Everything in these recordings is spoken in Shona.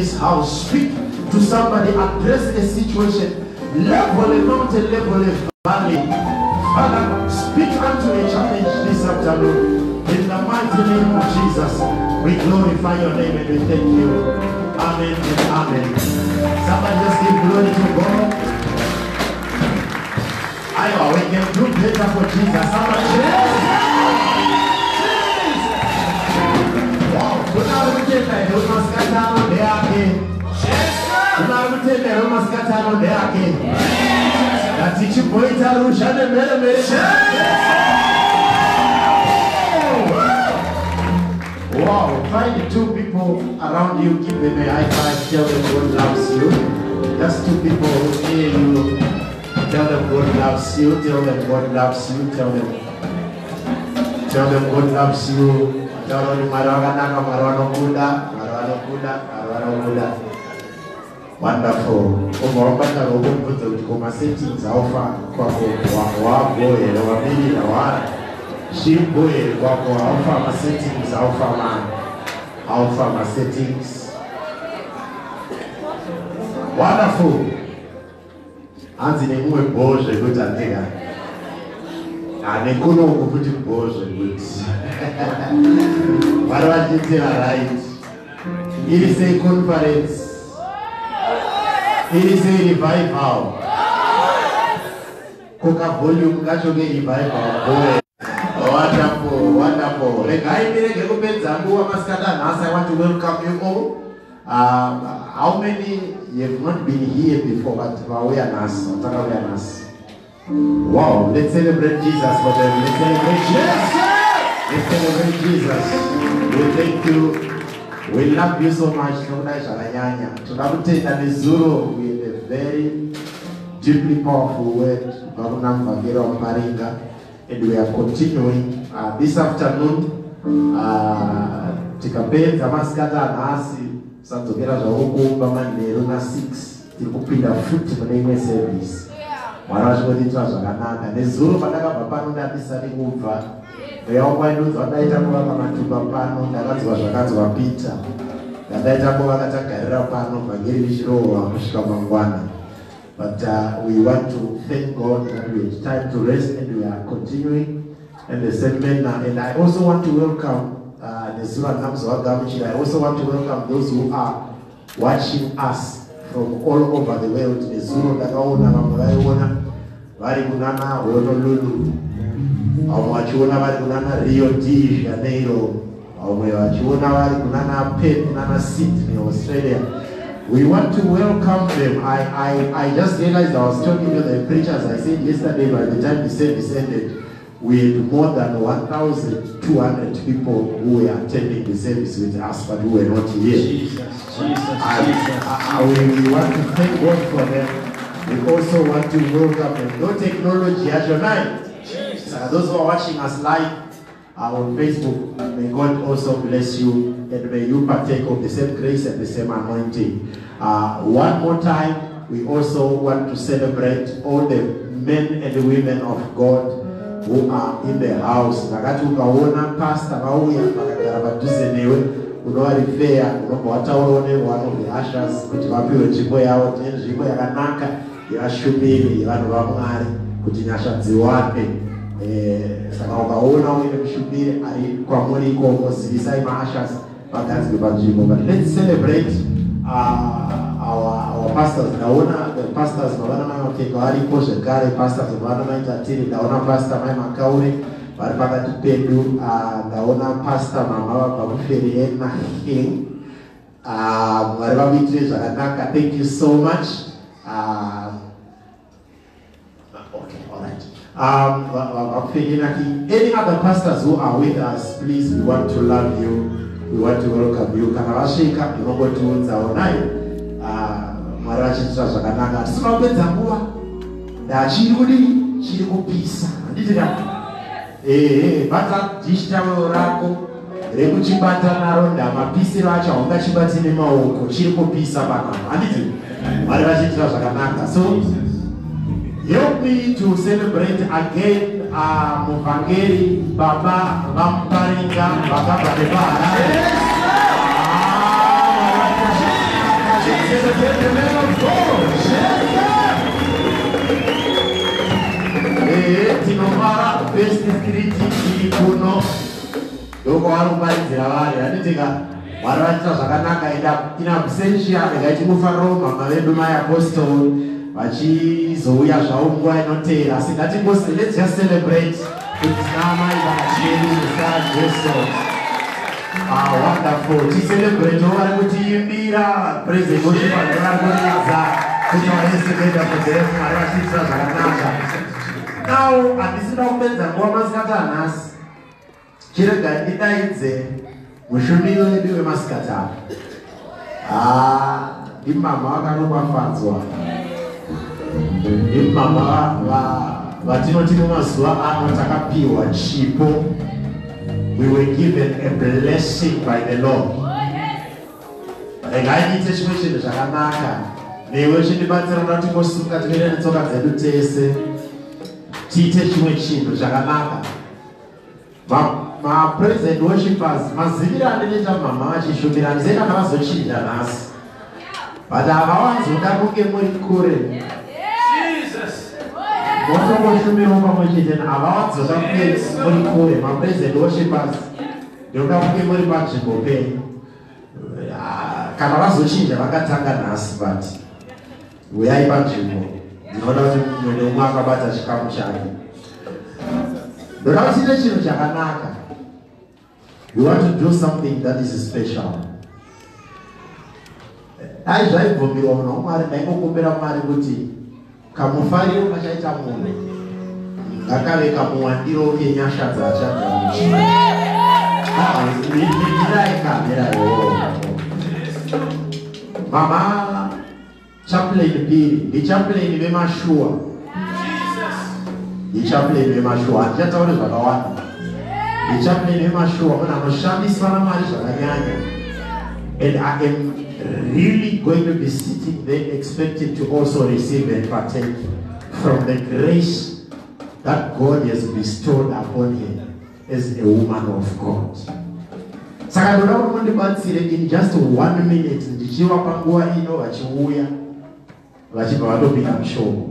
this house. Speak to somebody, address a situation, level a mountain, level a valley. Father, speak unto a challenge this afternoon. In the mighty name of Jesus, we glorify your name and we thank you. Amen and amen. Somebody just give glory to God. Aiwa, we can do better for Jesus. Somebody Wow, kuna kutenda here masikati ano ndeyake. Kuna kutenda here masikati ano ndeyake. Ngatichimboita ruzha nemheremhere. Wow, find two people around you, give them a high five, tell them God loves you. Just two people near you, tell them God loves you, tell them God loves you, tell them God loves you. Tell them Mwari wakanaka, Mwari vanokuda, Mwari vanokuda, Mwari vanokuda. Wonderful. Ubva wabata ruoko mubvunze kuti ko masettings aufa kwako wabho here, wamirira wari zvibho here kwako, aufa masettings, aufa masettings. Wonderful. Hanzi nemumwe bho zvekuti handika nekunoku futi bho zvekuti vari vachiitira right. Iri sei conference, iri sei revival, koka volume kacho kerevival boy. Wonderful, wonderful. Regai ndirege kupedza nguva masikati anhasi. I want to welcome you all. How many have not been here before but vauya nhasi, vatakauya nhasi? Wow, let's celebrate Jesus for them. Let's celebrate Jesus. Let's celebrate Jesus. We thank you. We love you so much. Tinokudai zvakanyanya. Toda kutenda nezuro. We had a very deeply powerful word kubva kuna muvhangeri waMuparinga, and we are continuing this afternoon. Tikapedza masikati anhasi, sadzokera zvavo kumba manheru na6, tiri kupinda futi mune imwe service. Mwari vachingotiitira zvakanaka. Nezuro pandakabva pano ndandisati kubva, mweya wangu waindiudza kuti daita kuvaka matumba pano. Ndakanzwa zvakanzwa Peter, ndandaita kuvaka tagarira pano vhangeri richirohwa kusvika mangwana. But we want to thank God that we had time to rest and we are continuing in the same manner. And I also want to welcome Nezura Namzwa. I also want to welcome those who are watching us from all over the world. Nezuro ndakaona vamwe vaiona vari kunana Honolulu, vamwe vachiona vari kunana Rio de Janeiro, vamwe vachiona vari kunana Perth, nana Sydney, Australia. We want to welcome them. I just realized I was talking to the preachers. I said yesterday, by the time the service ended, we had more than 1,200 people who were attending the service with us, but who were not here. Jesus, Jesus, Jesus. We want to thank God for them. We also want to welcome them. No technology at your night. Those who are watching us live on Facebook, may God also bless you and may you partake of the same grace and the same anointing. One more time, we also want to celebrate all the men and the women of God who are in the house. Ndakati ukaona pastor vauya vakagara padhuze newe, unovarifeya, unobva wataurawo neone of the ushers kuti vapiwe nzvimbo yavo. Tine nzvimbo yakanaka yevashumiri, yevanhu vaMwari, kuti nyasha dziwane. Saka ukaona uine mushumiri ari kwamuri ikoko, zivisai maushers vagadzirwe panzvimbo. But let's celebrate our pastors. Ndaona the pastors vavana mai Mapfeka varipo zvekare, pastors vavana mai Tatiri, ndaona pastor mai Makaure vari pakati pedu. Ndaona pastor mama vabva kuFereenaging. Mwari vakuitire zvakanaka. Thank you so much. Okay, all right. Any other pastors who are with us, please, we want to love you. We want to welcome you. Kana vasvika unongotiudzawo nai. Mwari vachiitira zvakanaka. Tisina kupedza nguva, ndachiri kudii, chiri kupisa, handiti ka? Ehe, bata dish towel rako rekuchibata naro, ndamapisiro acho haungachibati nemaoko, chiri kupisa panapa, handiti? Mwari vachiitira zvakanaka. So help me to celebrate again muvhangeri baba vaMuparinga vakabva nepaHarare. Celebrate the man of God. Tinofara First Street iri kuno ndokwavari kuparidzira vari handitika Mwari vachiita zvakanaka. Enda in absentia regai tingofarirawo mama vedu mai Apostle vachizouya zvavo nguva inoteera, asi ngatingosi let's just celebrate kuti tina amai pakati pedu nezita raJesu. Ah, wonderful. Ticelebratewo vari kutiimbira praise and worship, vanhu vari kuridza kuti vaese kuenda for them. Mwari vachiitira zvakanaka. Now handisida kupedza nguva masikati anhasi, chiregai ndidaidze mushumiri wedu wemasikati ano. Ah, ndimama vakaropafadzwa, ndimama vatinoti mumazuva ano takapiwa chipo. We were given a blessing by the Lord. Regai ndiite chimwe chinhu zvakanaka newe chindibatsira kuda tingosunga timire netsoka dzedu tese tiite chimwe chinhu chakanaka. Mapraise and worshipers, maziviro andinoita mama vachishumira, handizei kana vazochinja nhasi, but havawanzoda kunge muri kure. Motongoshumirawo pamwe chete, havawanzoda kunge muri kure. Mapraise and worshipers, ndinoda kunge muri panzvimbo penyu. Kana vazochinja vakatanga nhasi, but uyai panzvimbo. Ndinoda kuti mumwe neumwe akabata chikamu chake. Ndoda kuti tiite chinhu chakanaka. We want to do something that is special. Dai zvaibvumirwa munhu waMwari, ndaingokumbira Mwari kuti kamufariro kachaita munhu ngakave kamuwandiro kenyasha dzaachagamuchira. Mirai kamera iwowo. Mama Chaplain Piri ndichaplain vemashuwa, ndichaplain vemashuwa, handichatauri zvakawanda. Ndichaplain vemashuwa, munhu anoshandiswa naMwari zvakanyanya, and I am really going to be sitting there expecting to also receive and partake from the grace that God has bestowed upon him as a woman of God. Saka ndoda kuti mundibatsire in just one minute, ndichivapa nguva ino vachiuya vachibva vatopinda mushoko.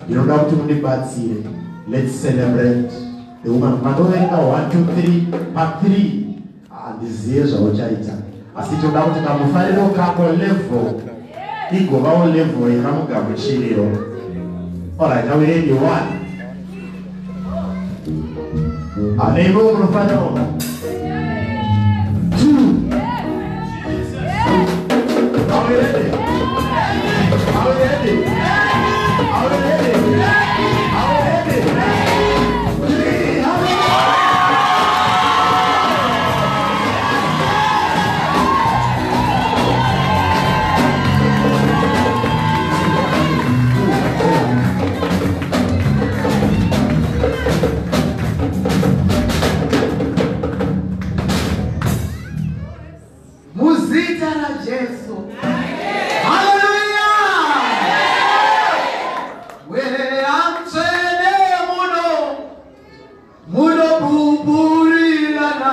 Ndinoda kuti mundibatsire, let's celebrate the woman. Pandoverenga 1 2 3, pa3 handizive zvauchaita, asi toda kuti kamufariro kako level igovawo level yekamugamuchiriro. Alright, are we ready? One. Aneivo munofanira. Two. Are we ready? Are we ready? Are we ready? Are we ready? Three. Are we ready? Muzita raJesu, haleluya! Mweya Mutsvene muno munopupurirana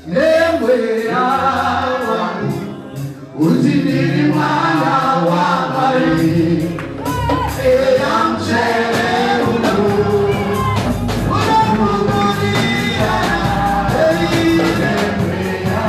nemweya wangu kuti ndiri mwana waMwari. Mweya Mutsvene muno munopupurirana nemweya.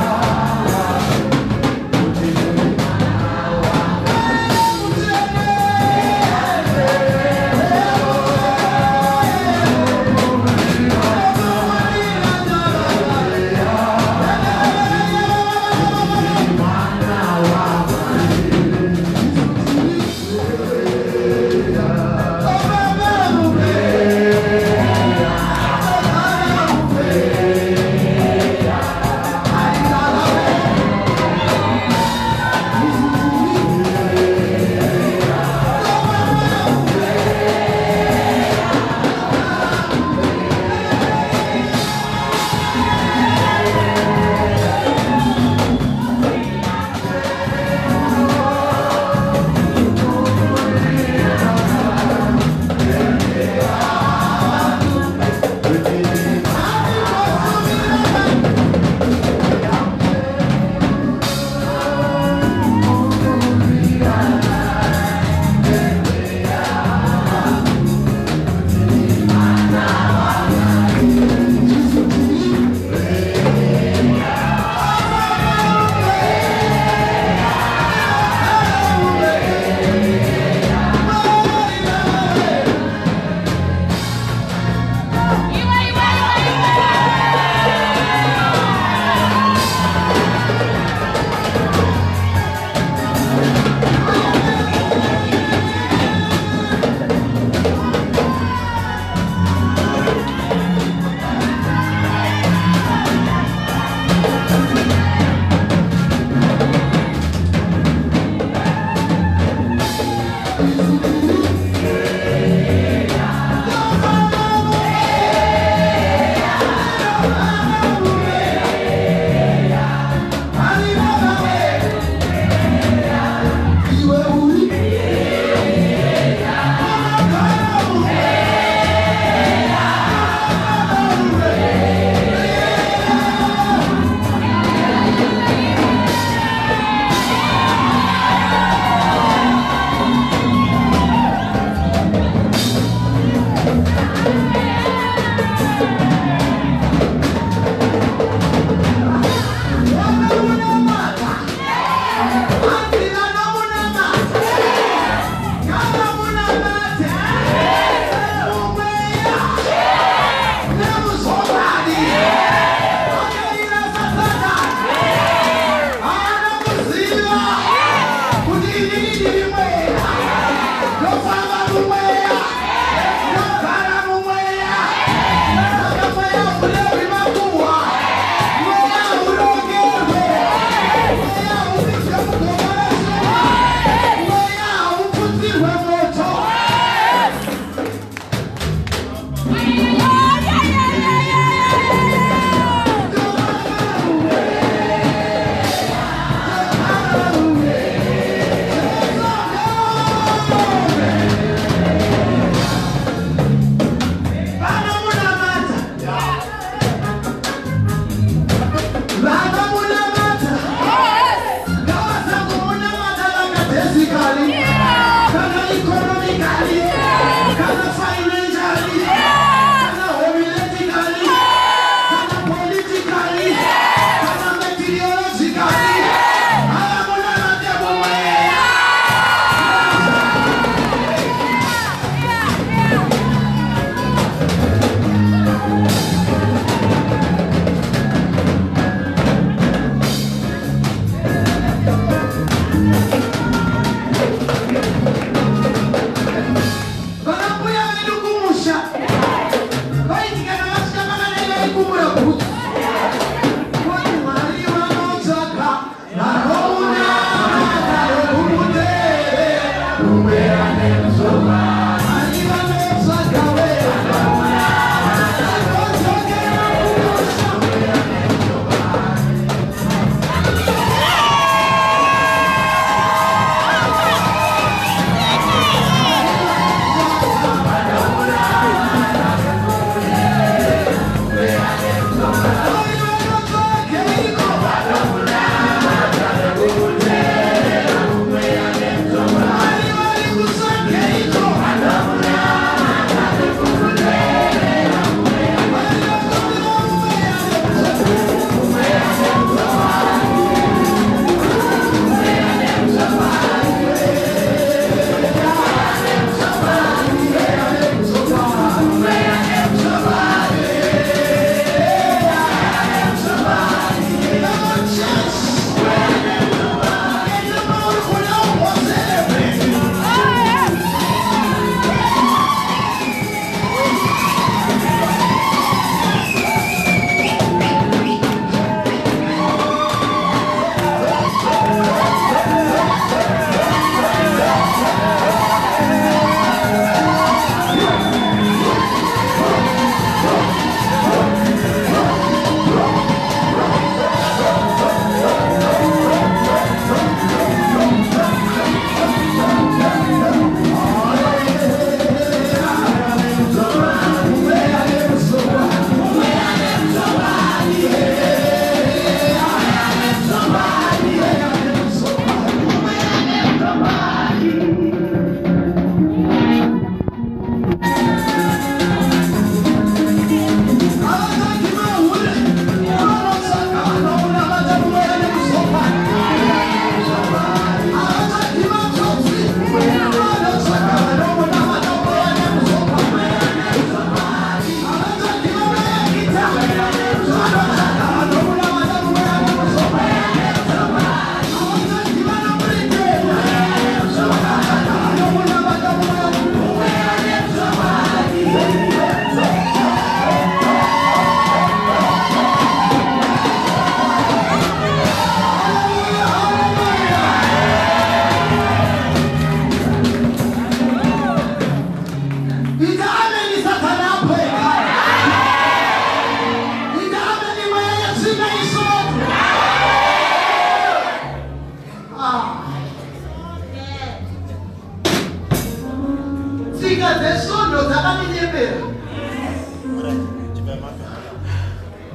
Tsika dzesvondo dzakatinyepera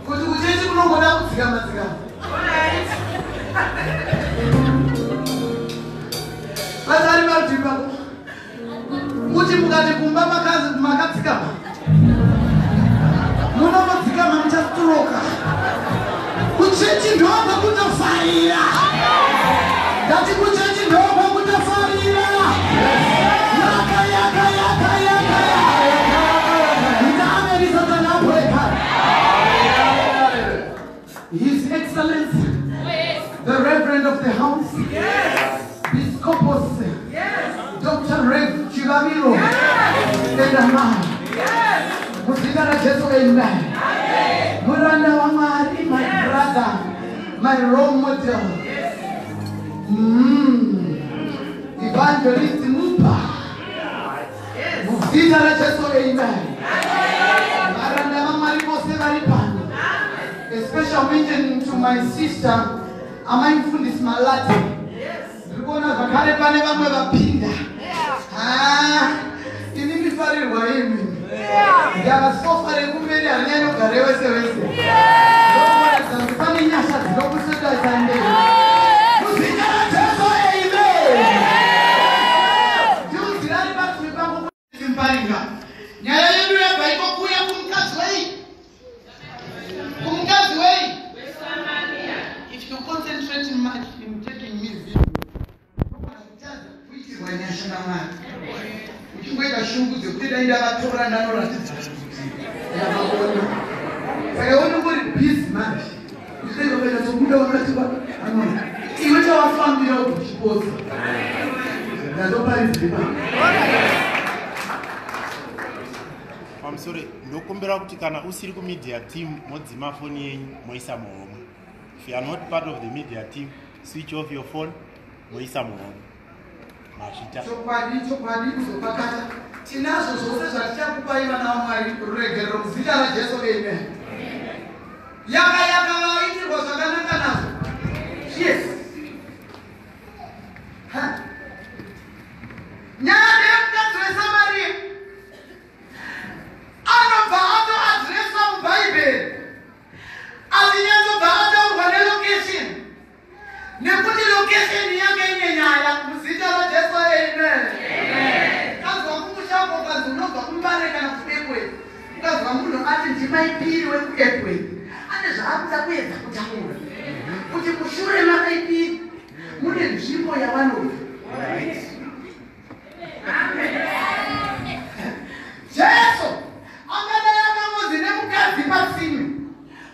kuti kuchechi kunongoda kudzikama dzikama. Vasari parutivi pako kuti mukati kumba makadzikama munonodzikama muchastroka. Kuchechi ndokwakutofarira. Biscopos, Dr. Rev Chivaviro, and Amai. Muzita raJesu, amen. Muranda waMwari, my brother, my role model. Evangelist Mupa. Muzita raJesu, amen. Varanda vaMwari vose vari pano. A special mention to my sister, Amai Mfundisi Malati. Ndiri kuona zvakare pane vamwe vapinda. Ah, ini ndifarirwa imi. Ndava sofa rekumberi harinyanogare wese wese. Ndokuratidza kuti pane nyasha dzinokuswededza mberi. Muzita raJesu, amen. Ndiudzirani parutivi pangu kuti Muparinga. Nyaya yedu yabva iko kuuya kumukadzi wei? Kumukadzi wei? If you concentrate much in taking me video, unogona kutadza kuitirwa nyasha naMwari. Uchingoita shungu dzekuti dai ndavatora ndanoratidza kuti ndavaona. Saka unongori busy manje. Kuti vakanyatsobuda vakati anoona. Iwe chawafambira kuti uchipodza. Ndatoparidza ipapo. Pamusoro, ndokumbira kuti kana usiri kumedia team, modzima foni yenyu, moisa muhomwe. If you are not part of the media team, switch off your phone, moisa muhomwe. Mazvita. Chokwadi, chokwadi, kuzopakata tinazvo zvose zvatichakupai vana vaMwari, ruregerero muzita raJesu, amen. Yaka yaka vaitirwa zvakanaka nazvo. Yes. Ha. Nyaya ndeyemukadzi weSamariya anobva atoadhireswa muBhaibheri, achinyatsobva ataurwa nelocation, nekuti location yake ine nyaya. Muzita raJesu, amen. Kanzwa kumushako, kanzi unobva kuMbare kana kuEpworth, ukazwa munhu ati ndiMaipiri wekuEpworth, ane zvaakuda kuedza kutaura kuti mushure maMaipiri mune nzvimbo yavanobva. Jesu akadai akangozi nemukadzi patsime,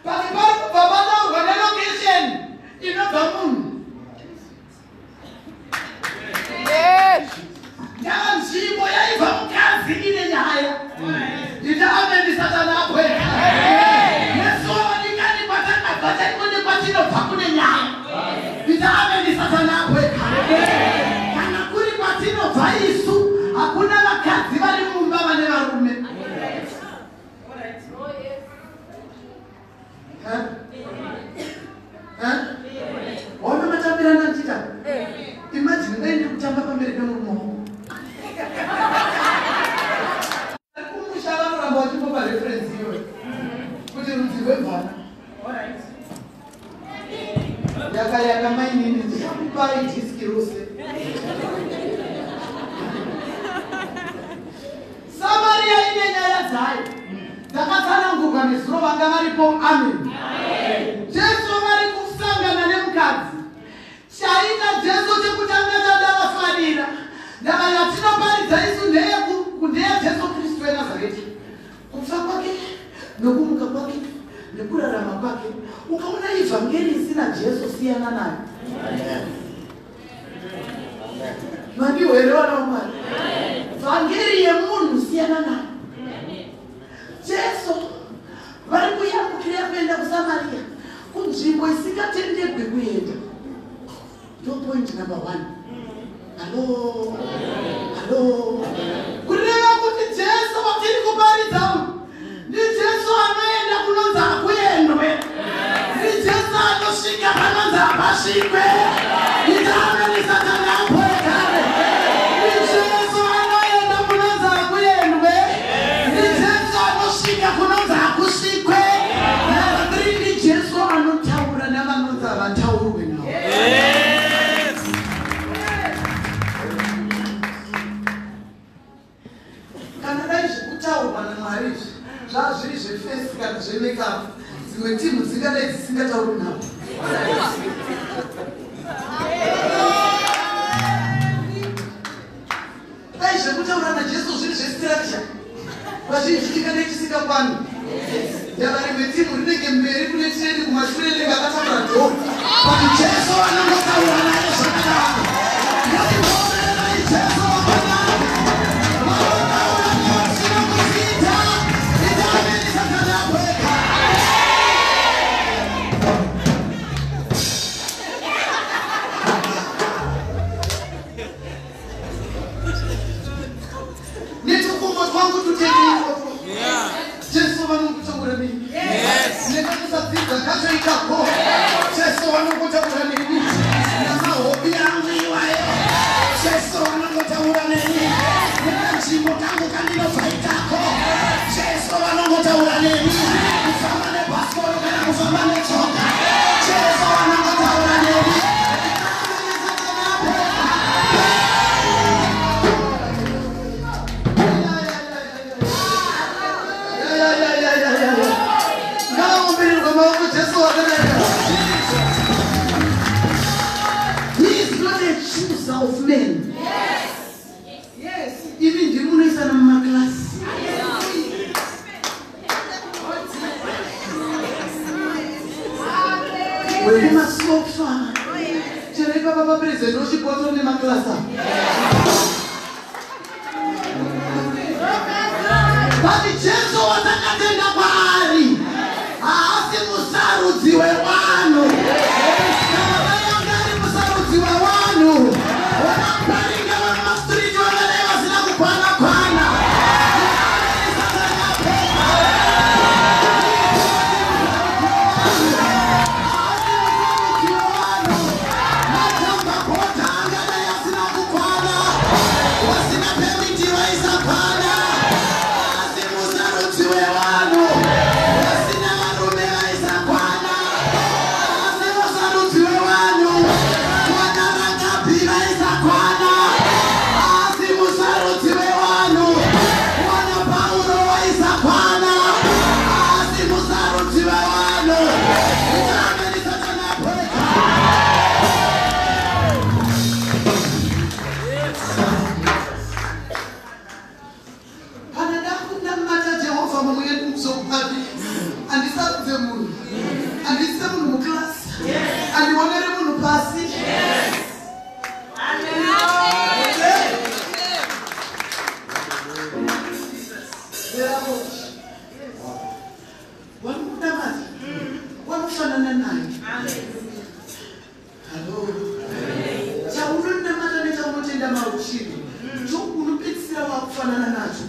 pamwe pari kubva pataurwa nelocation inobva munhu. Ndava nzvimbo yaibva mukadzi ine nyaya. Ita ameni, Satani apweka. Nesuwo vadikani, kwatakabva chaiko nekwatinobva kune nyaya. Ita ameni, Satani apweka. Kana kuri kwatinobva isu, hakuna vakadzi vari mumba vane varume. Eh? Eh? Waona matambirana ndichita? Imagine dai ndiri kutamba pamberi pemurume wangu. Kumusha vanoramba vachimbopa reference iyoyo kuti rudzi rwemvana. Yaka yaka mainini, ndichakupai dhiski rose. Samaria ine nyaya dzayo dzakatsanangurwa nezuro, vanga varipo, amen. Jesu vari kusangana nemukadzi. Chaita Jesu chekutanga chandavafarira, ndava yatinoparidza isu ndeyaJesu Kristu weNazareti, kufa kwake nokumuka kwake nekurarama kwake. Ukaona ivhangeri isina Jesu, siyana nayo. Mandiwo here, vana vaMwari? Vhangeri yemunhu, siyana nayo. Jesu vari kuyambukira kuenda kuSamaria, kunzvimbo isingatendegwi kuenda. Ndo point number one. Hallo, hallo. Kureva kuti Jesu watiri kuparidza uyu ndiJesu anoenda kunonzi hakuendwe, ndiJesu anosvika panonzi hapasvikwe. Ita ameni, Satani apwekare. NdiJesu anoenda kunonzi hakuendwe, ndiJesu anosvika kunonzi hakusvikwe. Number three, ndiJesu anotaura navanonzi havataurwe navo. Kana dai zvekutaurwa naMwari izvi zvazviri zveface kana zvemakeup, dzimwe timu dzingadai dzisingatauri navo. Dai zvekutaura naJesu zviri zvestructure, vazhinji tingadai tisingakwani. Ndava rimwe timu rinenge mberi kune treni, kumashure rinenge akatakura dhoo, but Jesu anongotaura naye zvakadaro. kacho ikako, Jesu vanongotaura neni. Namahobi angu iwayo, Jesu vanongotaura neni. Nekanzvimbo kangu kandinobva ikako, Jesu vanongotaura neni. Kufamba nebhasikoro kana kufamba netsoka, Jesu vanongotaura neni. He is not a chooser of men. Yes. Yes. Even ndimunoisana mumaklasi. Wemasofa. Chero ipapa papresident wechipoto nemaklasi apa. But Jesu watakatenda kwaari haasi musarudzi wevanhu. Kana vayanga ari musarudzi wevanhu, vanaparinga vemumastreet vangadai vasina kukwana kwana. Haasi musarudzi wevanhu. Majambakota angadai asina kukwana, vasina pemiti vaisakwana. Haasi musarudzi wevanhu, vasina varume vaisakwana. Haasi musarudzi wevanhu, vana rakapi vaisakwana. Haasi musarudzi wevanhu, vana Pauro vaisakwana. Haasi musarudzi wevanhu. Amen, Satani apweka. Kana ndakunamata Jehovha mumwe muzokwadi, handisarudze munhu, handise munhu muklasi, handionere munhu pasi. Wanokunamata wanofanana naye. Halo. Chaunonamata nechaunotenda mauchiri cho unopedzisira wakufanana nacho.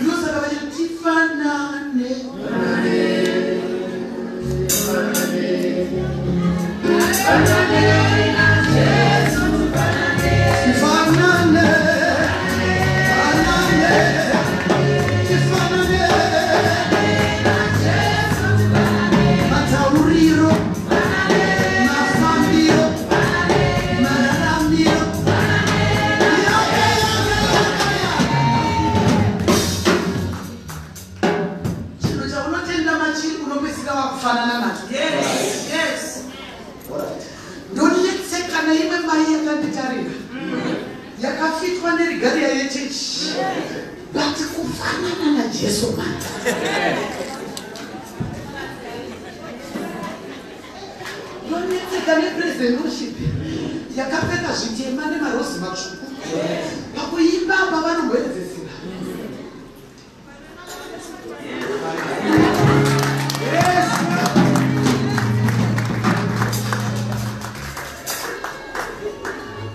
Ndosaka vachiti tifanane. Tifanane, fanane, tifanane. Matauriro, mafambiro, mararamiro. Chinhu chaunotenda machiri unopedzisira wakufanana nacho. Yes. Ndonetseka neimwe mai yakanditarira yakafitwa neregalia yechechi, but kufanana naJesu mata. Ndonetseka nepresident worship yakapfeka zvitema nemarozi matsvuku. Pakuimba apa vanomboedzesera.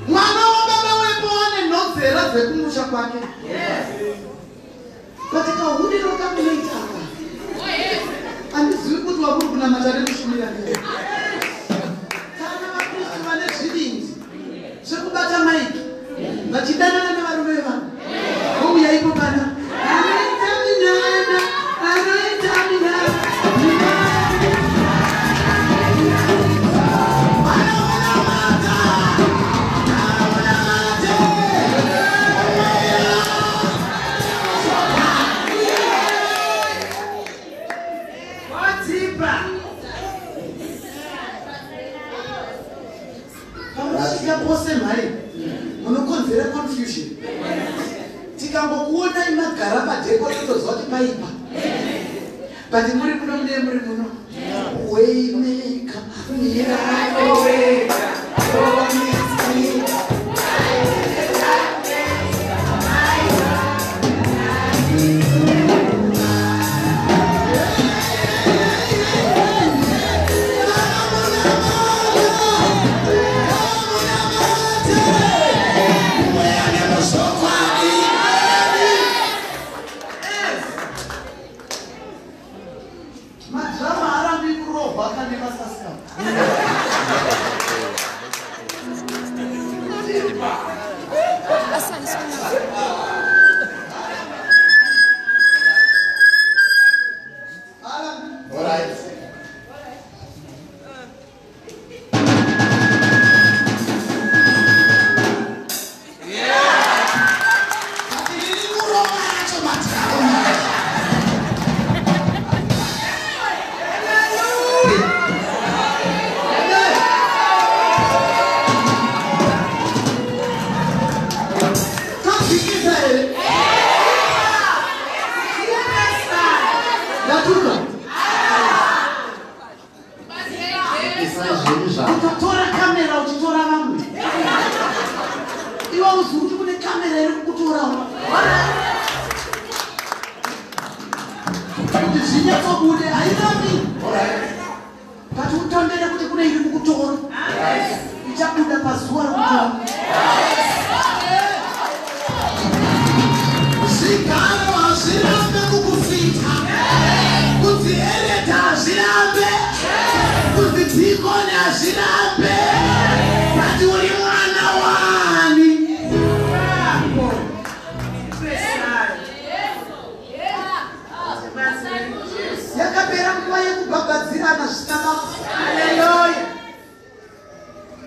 Mwana wababa wepo ane nhodzera dzekumusha kwake, but kahuriro kamunoita apa, handizivi kuti wamuri kunamata nekushumira nei. Kana vaKristu vane zvivindi zvekubata maiki vachidanana nevarume vevanhu, vouya ipo pana anoita minana, anoita minana. Anomunamata, anomunamate. Watipa. Pamunosvika pose mhai munokonzera confusion. Tikangokuonai magara padheko totoziva kuti paipa, but muri muno mune muri muno waymaker, miracle. Promise me. Madrama arambi kurohwa kane. Alright. Riri kurova racho matyaro. Tadzikisa here? Ndatuka. Isai zvenyu zvako. Ukatora kamera uchitora vamwe. Iwe uzivi kuti kune kamera iri kukutorawo. Kuti zvinyatsobude hairambi. Alright. Ngati utondere kuti kune iri kukutora. Ichabuda pazuva rekutora. Zvigaro hazvirambe kukufita. Kunzi ereta hazvirambe. Kunzi dhikoni hazvirambe. But uri mwana wani. Yakapera nguva yekubhabhadzirana zvisina basa.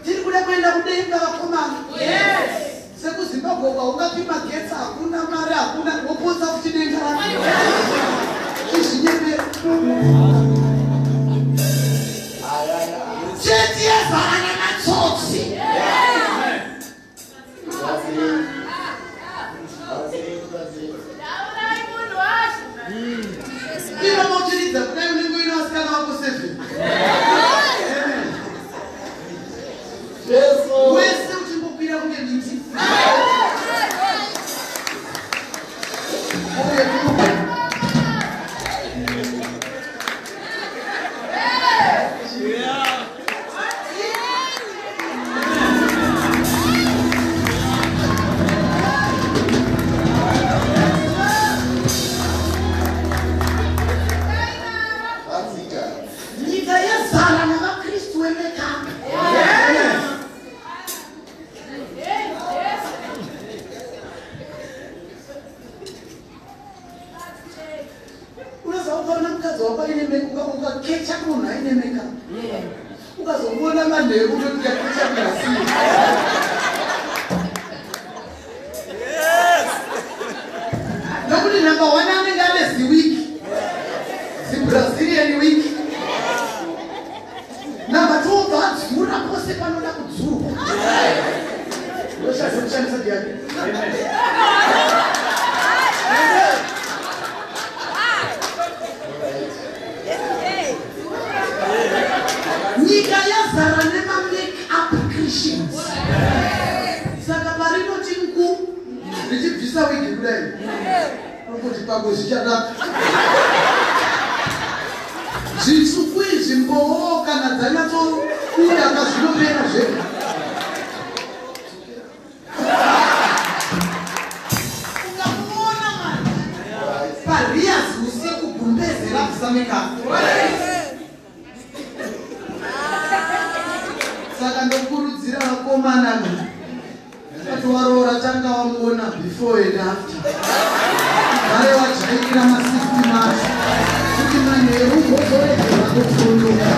Tiri kuda kuenda kudenga vakomana. SekuZimbabwe kwaungapi magetsi hakuna mari hakuna wopotsa futi denga rako. Chizvinyepera. Chechi yezara nematsotsi. Iwe uchiridza kudai unenge uine vasikana vako 7. Jesu. Wese uchingokwira kunge miti. Uye kuno. Vadzika. Nyika yezara navakristu vemekaka. Unoziva ukaona mukadzi wako aine makeup ukakecha munhu aine makeup ukazomuona manheru unoti ndakecha munhu nokuti namba one anenge ane ziwiki zibrazilian week namba two obva adzura pose panoda kudzurwa ndoshandisa ndiani. Nyika yazara nemamake-up Christians. Saka parinoti ngu richibvisa wigi kudai nokuti pamwe zvichanaka zvitsvuku izvi mbowo kana dzanyatsobuda kazvinopera zvega. Ukamuona manje pariyasi usiku gumbeze rabvisa makeup. Saka ndokurudzira vakomana kuti waroora tanga wamuona before and after vare wajairira ma60 macho kuti manheru gozoregera kuvhunduka.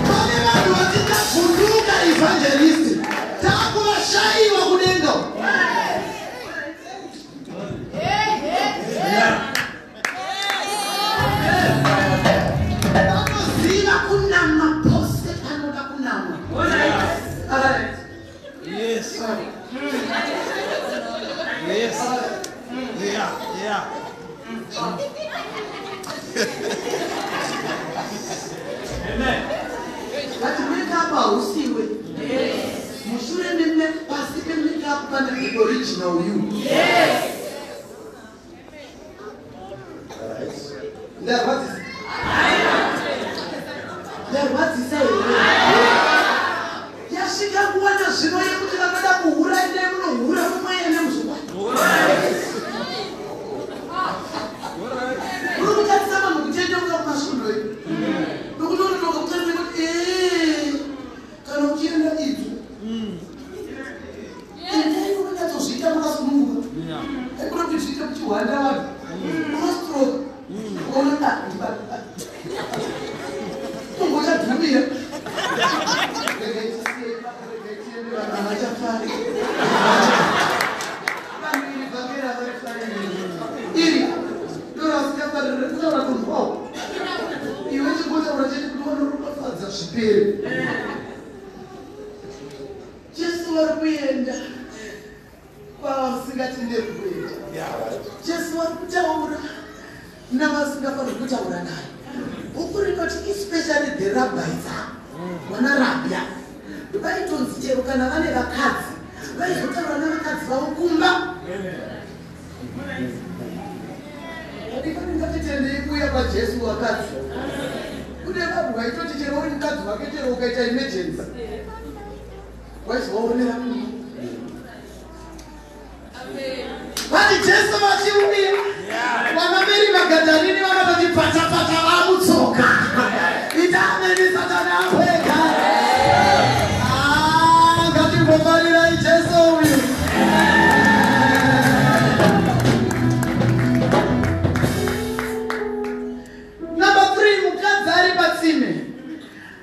Pane vanhu vatingavhunduka evangelist taakuvashayiwa kudenga. Vanoziva kunama pose panoda kunama. Alright. Yes. Yes. Yeah. But makeup hausiwe. Mushure meme pasi pemakeup pane the original you. Alright. Ndarwadzisa. Ndarwadzisa here? Yasvika nguva nazvino yekuti vanoda kuhura endai munohura mumweya nemuzvokwadi. Uri kutarisa vanhu kutendeuka kumasvondo edu. Nokuti unotoka kutarisa kuti ee kana uchienda idzo. Musvike muchihwandira vanhu. Unostroke. Unoona ungochadhumira. Regai tisiye ipapo, regai tiende, vanhu havachafari. Vanhu iri vhangeri havarifariri. Iri ndorasingafariri kutaura kunzwawo. Iwe chingotaura chete kuti wanoropafadza zvipere. Jesu vari kuenda kwavasingatenderwi kuenda. Jesu vari kutaura navasingafaniri kutaura naye. Bhuku rinoti especially the rabbis, vana rabhi vaitonzi chero kana vane vakadzi vaizotaura navakadzi vavo kumba. Vadikani, ngatitendei kuuya kwaJesu. Vakadzi, kune vanhu vaitoti chero uri mukadzi wake, chero ukaita emergency waizovaonera kumba. Vati Jesu vachiuya, vana Mary Magadharini vakatoti patapata vamutsoka. Ita ameni, Satani apweka. Ngatimbofarirai Jesu uyu. Number 3, mukadzi ari patsime.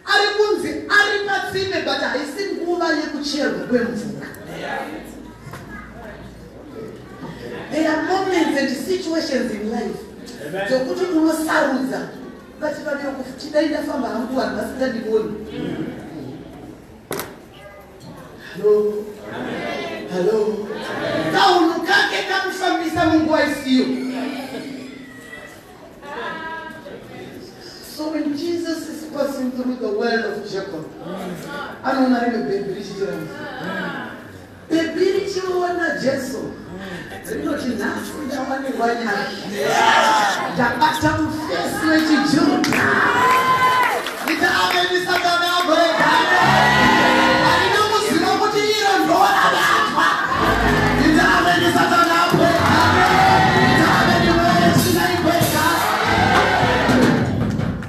Ari kunzi ari patsime, but haisi nguva yekucherwa kwemvura. There are moments and situations in life dzokuti unosarudza vachivaniro kuti dai ndafamba hangu vanhu vasingandivoni. Hello, hello. Kaunhu kake kamufambisa munguva isiyo. So when Jesus is passing through the well of Jacob, anoona rimwe bhebhi richichera mvura. Bhebhi richiona Jesu rinoti, "Nhasi ndawanirwa nyasha, ndabata mufesi wechiJudha." Ita ameni, Satani agoregane. Harina kuziva kuti iro ndorabatwa. Ita ameni, Satani agoregane. Ita ameni, wechina igwega.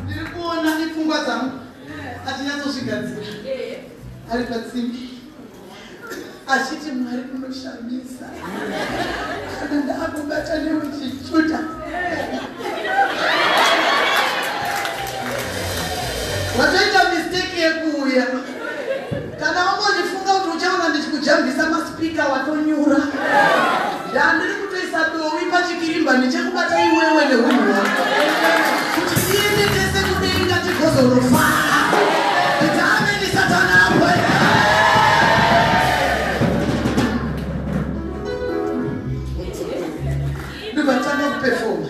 Ndiri kuona ipfungwa dzangu achinyatsozvigadzira ari patsime achiti, "Mwari unoshamisa, kana ndaakubata newechiJudha." Watoita mistake yekuuya. Kana wangochifunga kuti uchaona ndichikujambisa maspeaker, watonyura. Ndandiri kutoisa dovi pachikirimba ndichekubata iwewe neunhu hwako kuti tiende tese kudenga tigozonofara. Ita ameni, Satani apweka. Ndobvatanga kupefoma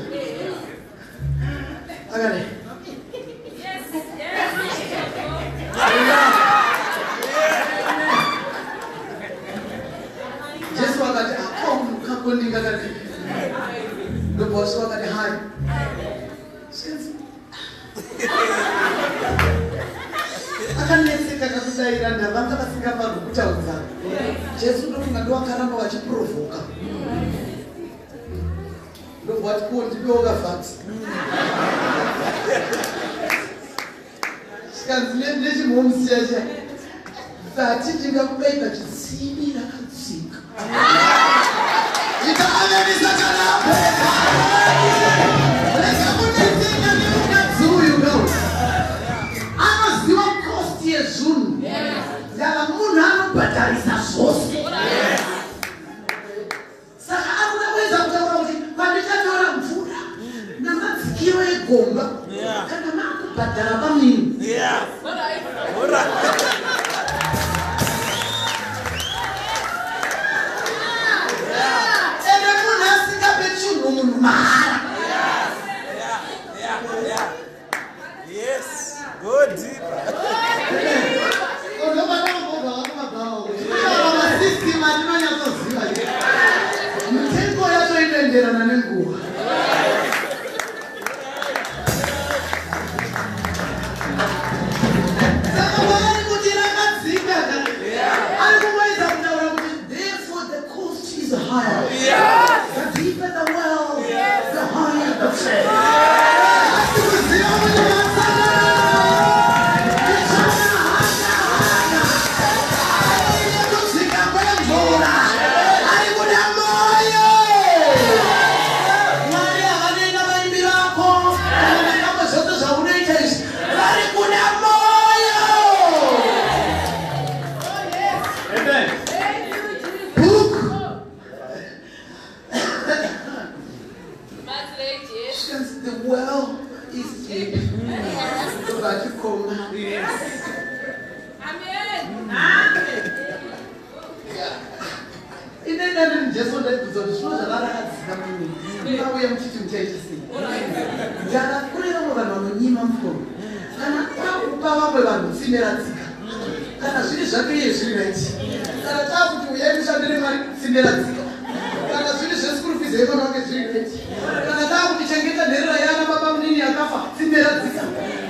akadai. Jesu akati, "Akaunhu kako ndingakadii?" Ndobva wasu akati, "Hai." Zvikanzi, akanetseka kakudayira, ndavanga vasingafanirwi kutaudzana. Jesu ndofunga ndovakaramba vachiprovoka. Ndobva wati, "Ko ndipewo kavhati." Zvikanzi nechimhomusiya chiya, "Vhati ndingakubai pachitsimi rakadzika." Ita ameni, Satani apeka. Rega kunetseka nemukadzi uyu kau anoziva cost yezvinhu. Ndava munhu anobhadharisa zvose, saka akuda kuedza kutaura kuti pandichatora mvura namadzikiro egomba kana maakubhadhara pamini. Yeah. All right. Ende munhu asingape chinhu munhu mahara. Yeah. Yes. Go deeper. Masystem atinonyatsoziva, mitengo yacho inoenderana nenguva. Saka paari kuti rakadzika, ari kungoedza kutaura kuti therefore the cost is higher. The deeper the well, the higher the fare. Asi kuziva kuti vasangana ndichana hana hana aine kudzika kwemvura, ari kuda moyo. Inenda ndiri Jesu ndaibvunza kuti zvino zvavarakadzika mimi mauya muchiti muchaita sei? Ndara kune vamwe vanhu vanonyima mukoma. Kana kwakupa vamwe vanhu tsime radzika. Kana zviri zvake iye zviri right. Kana takuti uyai mushandire Mwari tsime radzika. Kana zviri zveschool fees yevana vake zviri right. Kana takuti chengeta nherera yana baba munini yakafa tsime radzika.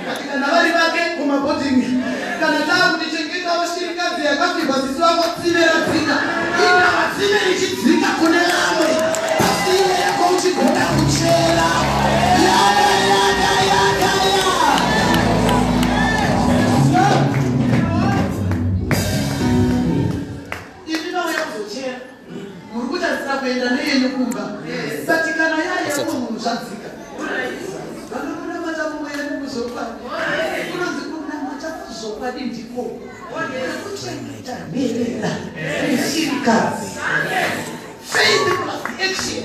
But kana vari vake kumabhodhingi. Kana takuti chengetawo shirikadzi yakafirwa sisi vako tsime radzika. Ingawa tsime richidzika kune vamwe. Asi iwe yako uchigona kuchera. Yaka yaka yaka ya. Imi mauya kuzochera. Muri kutarisira kuenda neyenyu kumba. But kana yaya munhu zvadzika. Vanokunamata mumweya nemuzvokwadi. Kunonzi kunamata kuzvokwadi ndiko kuchengeta nherera neshirikadzi. Faith plus action.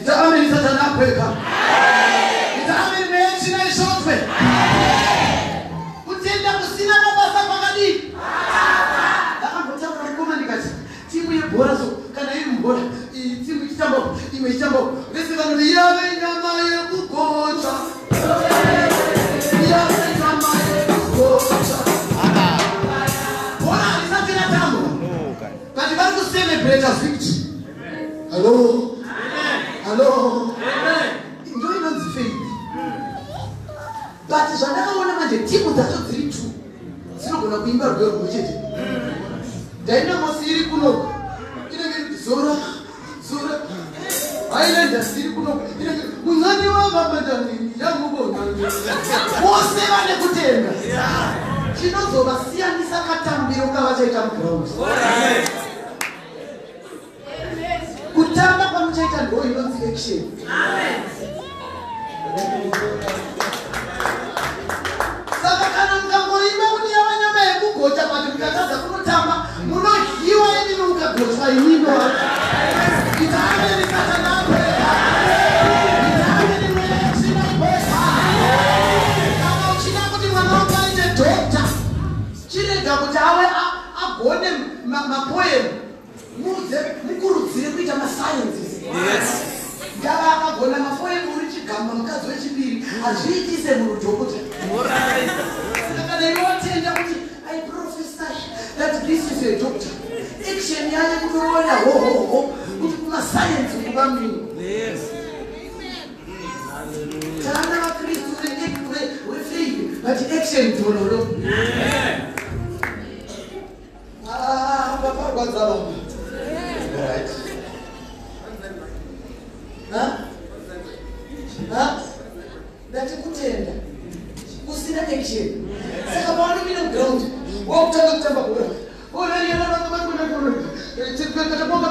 Ita ameni Satani akweka. Ita ameni mweya tsvina ishotwe. Kutenda kusina mabasa kwakadii? Ndakambotaura mukoma ndikati timu yebhora so kana iri mubhora iyi timu ichitamba imwe ichitamba vese vanoti yave nyama yekugocha. Yave nyama yekugocha. Bhora harisati ratambwa. But vari kucelebrata victory. Hello? Hello? Ndo inonzi faith. But zvandakaona manje timu dzacho dziri two dzinogona kuimba rwiyo rumwe chete. Dynamos iri kunoko inenge iri zora zora. Highlanders iri kunoko inenge munzani wavamajani yamubona. Vose vane kutenda. Chinozovasiyanisa katambiro kavachaita muground. Kutamba kwamuchaita ndo inonzi action. Saka kana mukangoimba kuti yava nyama yekugocha but mukatadza kunotamba munodyiwa imimi mukagochwa imimi. Ita ameni Satani akweka. Ita ameni mweya yetsvina ikweka. Kana uchida kuti mwana wako aite doctor, chirega kuti awe agone mapoem. Muudze mukurudzire kuita masciences. Ngava akagona mapoem uri chigamba mukadzi wechipiri hazviitise munhu dhokota. Saka kana iwe watenda kuti I prophesy that this is a doctor, action yaye kutoona ho ho ho kuti kumascience kuva mini. Tana vaKristu vefaith but action dololo. Ah, paparwadza vamwe. Right. Ha? Ha? Ndati kutenda kusina action. Saka pavanopinda muground wakutanga kutamba bhora.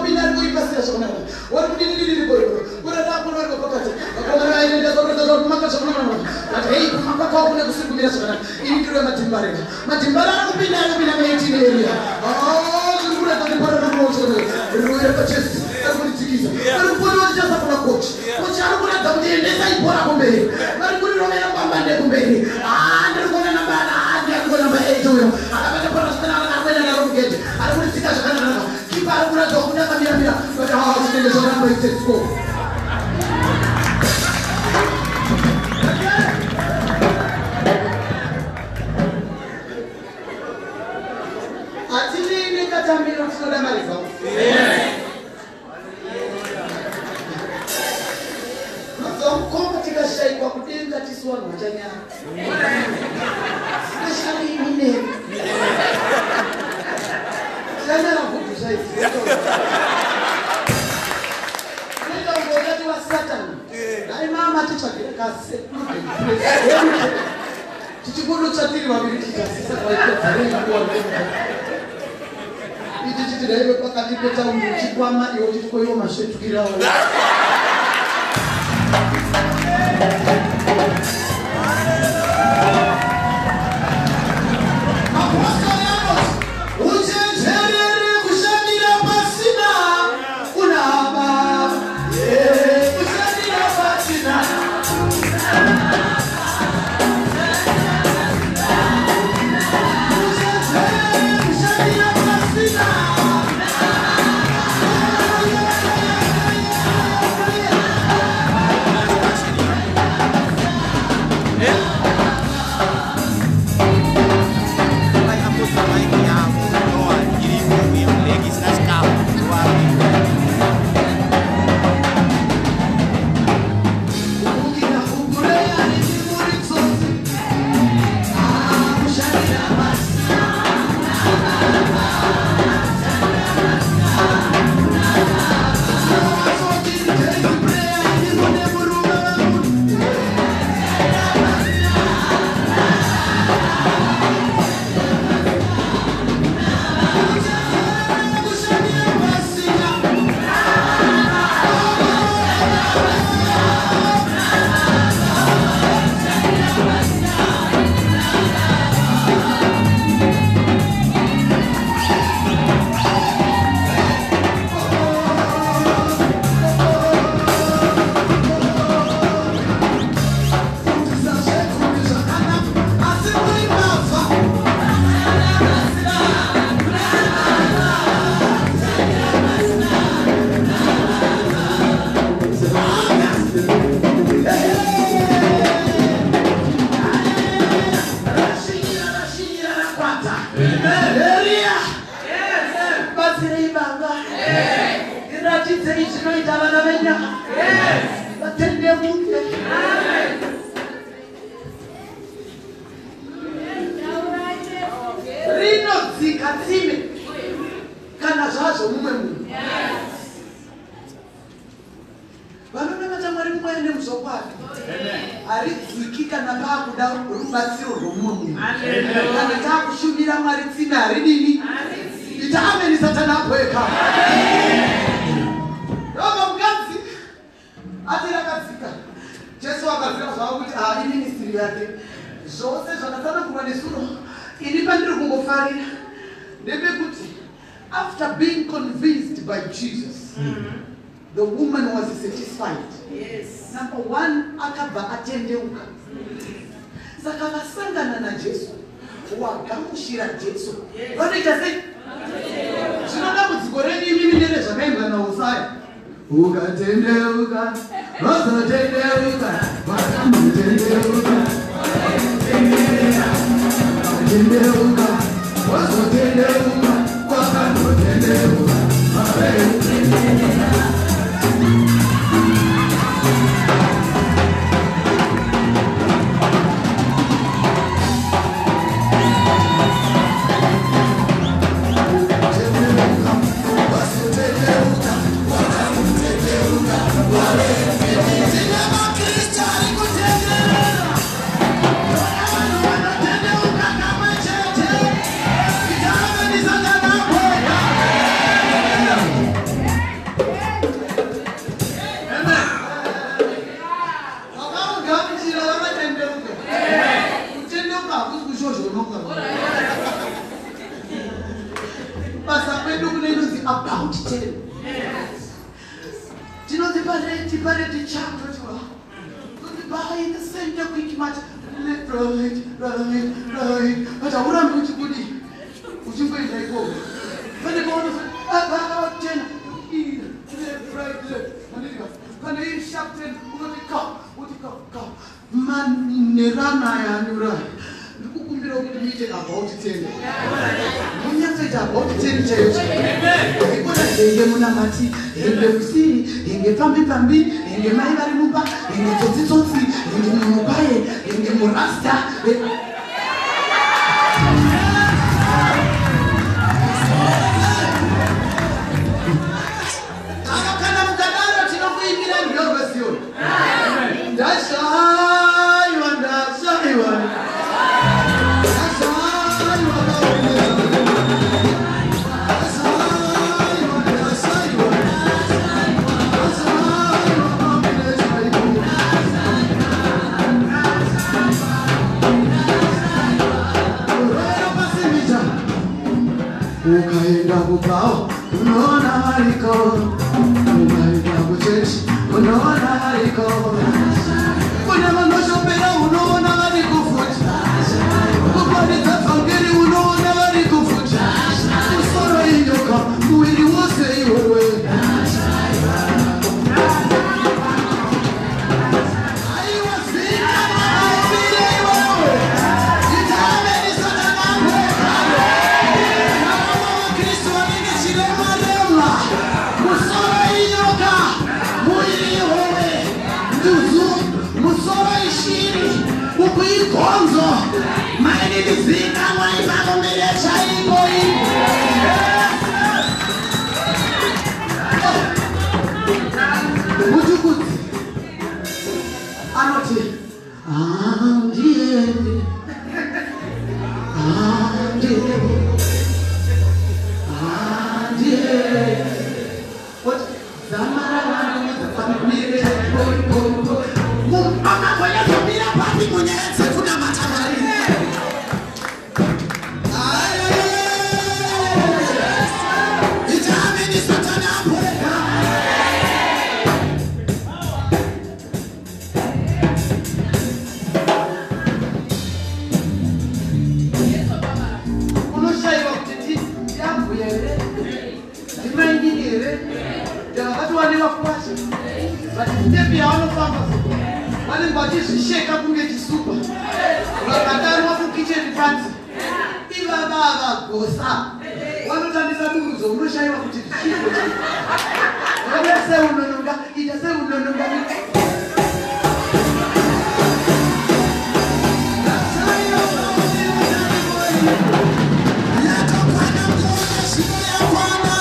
Pinda ari kuipasira zvakanaka. Wari kudini bhora. Bhora rako rari pakati. Vakomana vaenda kumaka zvakanaka. But hey, kumaka kwako kune kusiri kumira zvakanaka. Ini ndiro madhimbare. Madhimbare ari kupinda anopinda mu18 area. Ah, zviri kuratidza kuti bhora riri kurotswa. Riri pachest. Ari kuridzikisa. Vari kupota vachichasa kuna coach. Coach ari kuratidza kuti endesai bhora kumberi. Vari kurirovera mbambande kumberi. Ah, ndiri kuona namba ah, ndiri kuona namba 8 uyo. Akabata bhora zvakanaka ari kuenda naro mugedhe. Ari kuritsika zvakanaka. Kipa ari kuratidza kuti akamira-mira. But ah, zvinenge zvaramba it's a score. Hatinei nekatambiro tinoda maresults. Unonzwa mukoma tikashayikwa kudenga tisu vanhu vachanyara. Especially ini nemi. Tichanyara bhudhu zvaidzi. Unoita kunge ungati wasatani. Dai mama titsvagire kasecluded place. Tichikurutsva tiri vaviri tichasisa kwaikodzerei nguva nenguva. Ichi chiti daive pakati petaundi uchikwama iwe uchiti koiwo masvetukirawo. Mapostori anoti uchenjerere kushandira pasina kunaba. Kushandira pasina. Uchenjerere kushandira Eria, batsirei baba, iratidzei zvinoita vana venyama, vatendeuke. Rinodzika tsime kana zvazvo mumwe munhu. Vanonamata Mwari mumweya nemuzvokwadi haridziki kana paakuda rubatsiro rwomumwe munhu. Kana taakushumira Mwari tsime haridini. Ita ameni Satani apweka. Ndobva mukadzi ati rakadzika. Jesu akaziva zvavo kuti iministry yake zvose zvakatsanangurwa nesuro. Ini pandiri kungofarira ndepekuti after being convinced by Jesus, the woman was satisfied. Yes. Number one, akabva atendeuka. Saka vasangana naJesu, wagamushira Jesu. Vanoita sei? Zvino dambudziko renyu imimi nderezvakaimbwa naHosaya. Ukatendeuka, wazotendeuka, wakamutendeuka, tendeuka, wazotendeuka, wakamutendeuka. About 10. Tinonzi pareti pareti chatotiwa. Tonzi by the center quick march left right right right. But haurambi uchikudi uchingoenda ikoko. Pane paunozoti about 10 left right left. Handitika. Kana iri sharp 10 unoti ka uti ka ka. Manerana yanyura. Ndikukumbira kuti muite about 10. Munyatsoita about 10 chaiyo. Ikona henge munamati, henge musiri, henge pambi pambi, henge mai vari mumba, henge tsotsi tsotsi, henge munhu kwaye, henge murasta. Ava kana mukadaro tinokuimbira rwiyo rweZiyoni. Ndashaiwa, ndashaiwa. Ukaenda kubhawa unoona variko, ukaenda kuchechi unoona variko, kune vanoshopera unoona vari kufuta, kuparidza vhangeri unoona vari kufuta, musoro inyoka muviri wose iwewe. Aiwa zita makumbire iwewe, itameni Satani Kristu vanenge chirema-rema, musoro inyoka muviri iwewe, nduzu musoro ishiri, uku igonzo, mainini zikanwa ipakumbire chaiko ipo. Mutukudzi anoti handiendi, handiendi, handiendi. Oti zamara vanonudza pamire chaiko. Makagonyadzomira papi munyaya dzekunamata Mwari? Ita ameni Satani apweka. Unoshayiwa kuti ndiyambuya here, ndimainini here, ndavakatiwane vakwasha, but stepi yavanofamba vanenge vachizvisheka kunge chisupa. Vakadanwa kukicheni panzi Ivava vagosa vanotambisa dungudzo, unoshayiwa kuti zvichiko chii. Ita seunononga, ita seunononga. Yatokwana nguva, zvino yakwana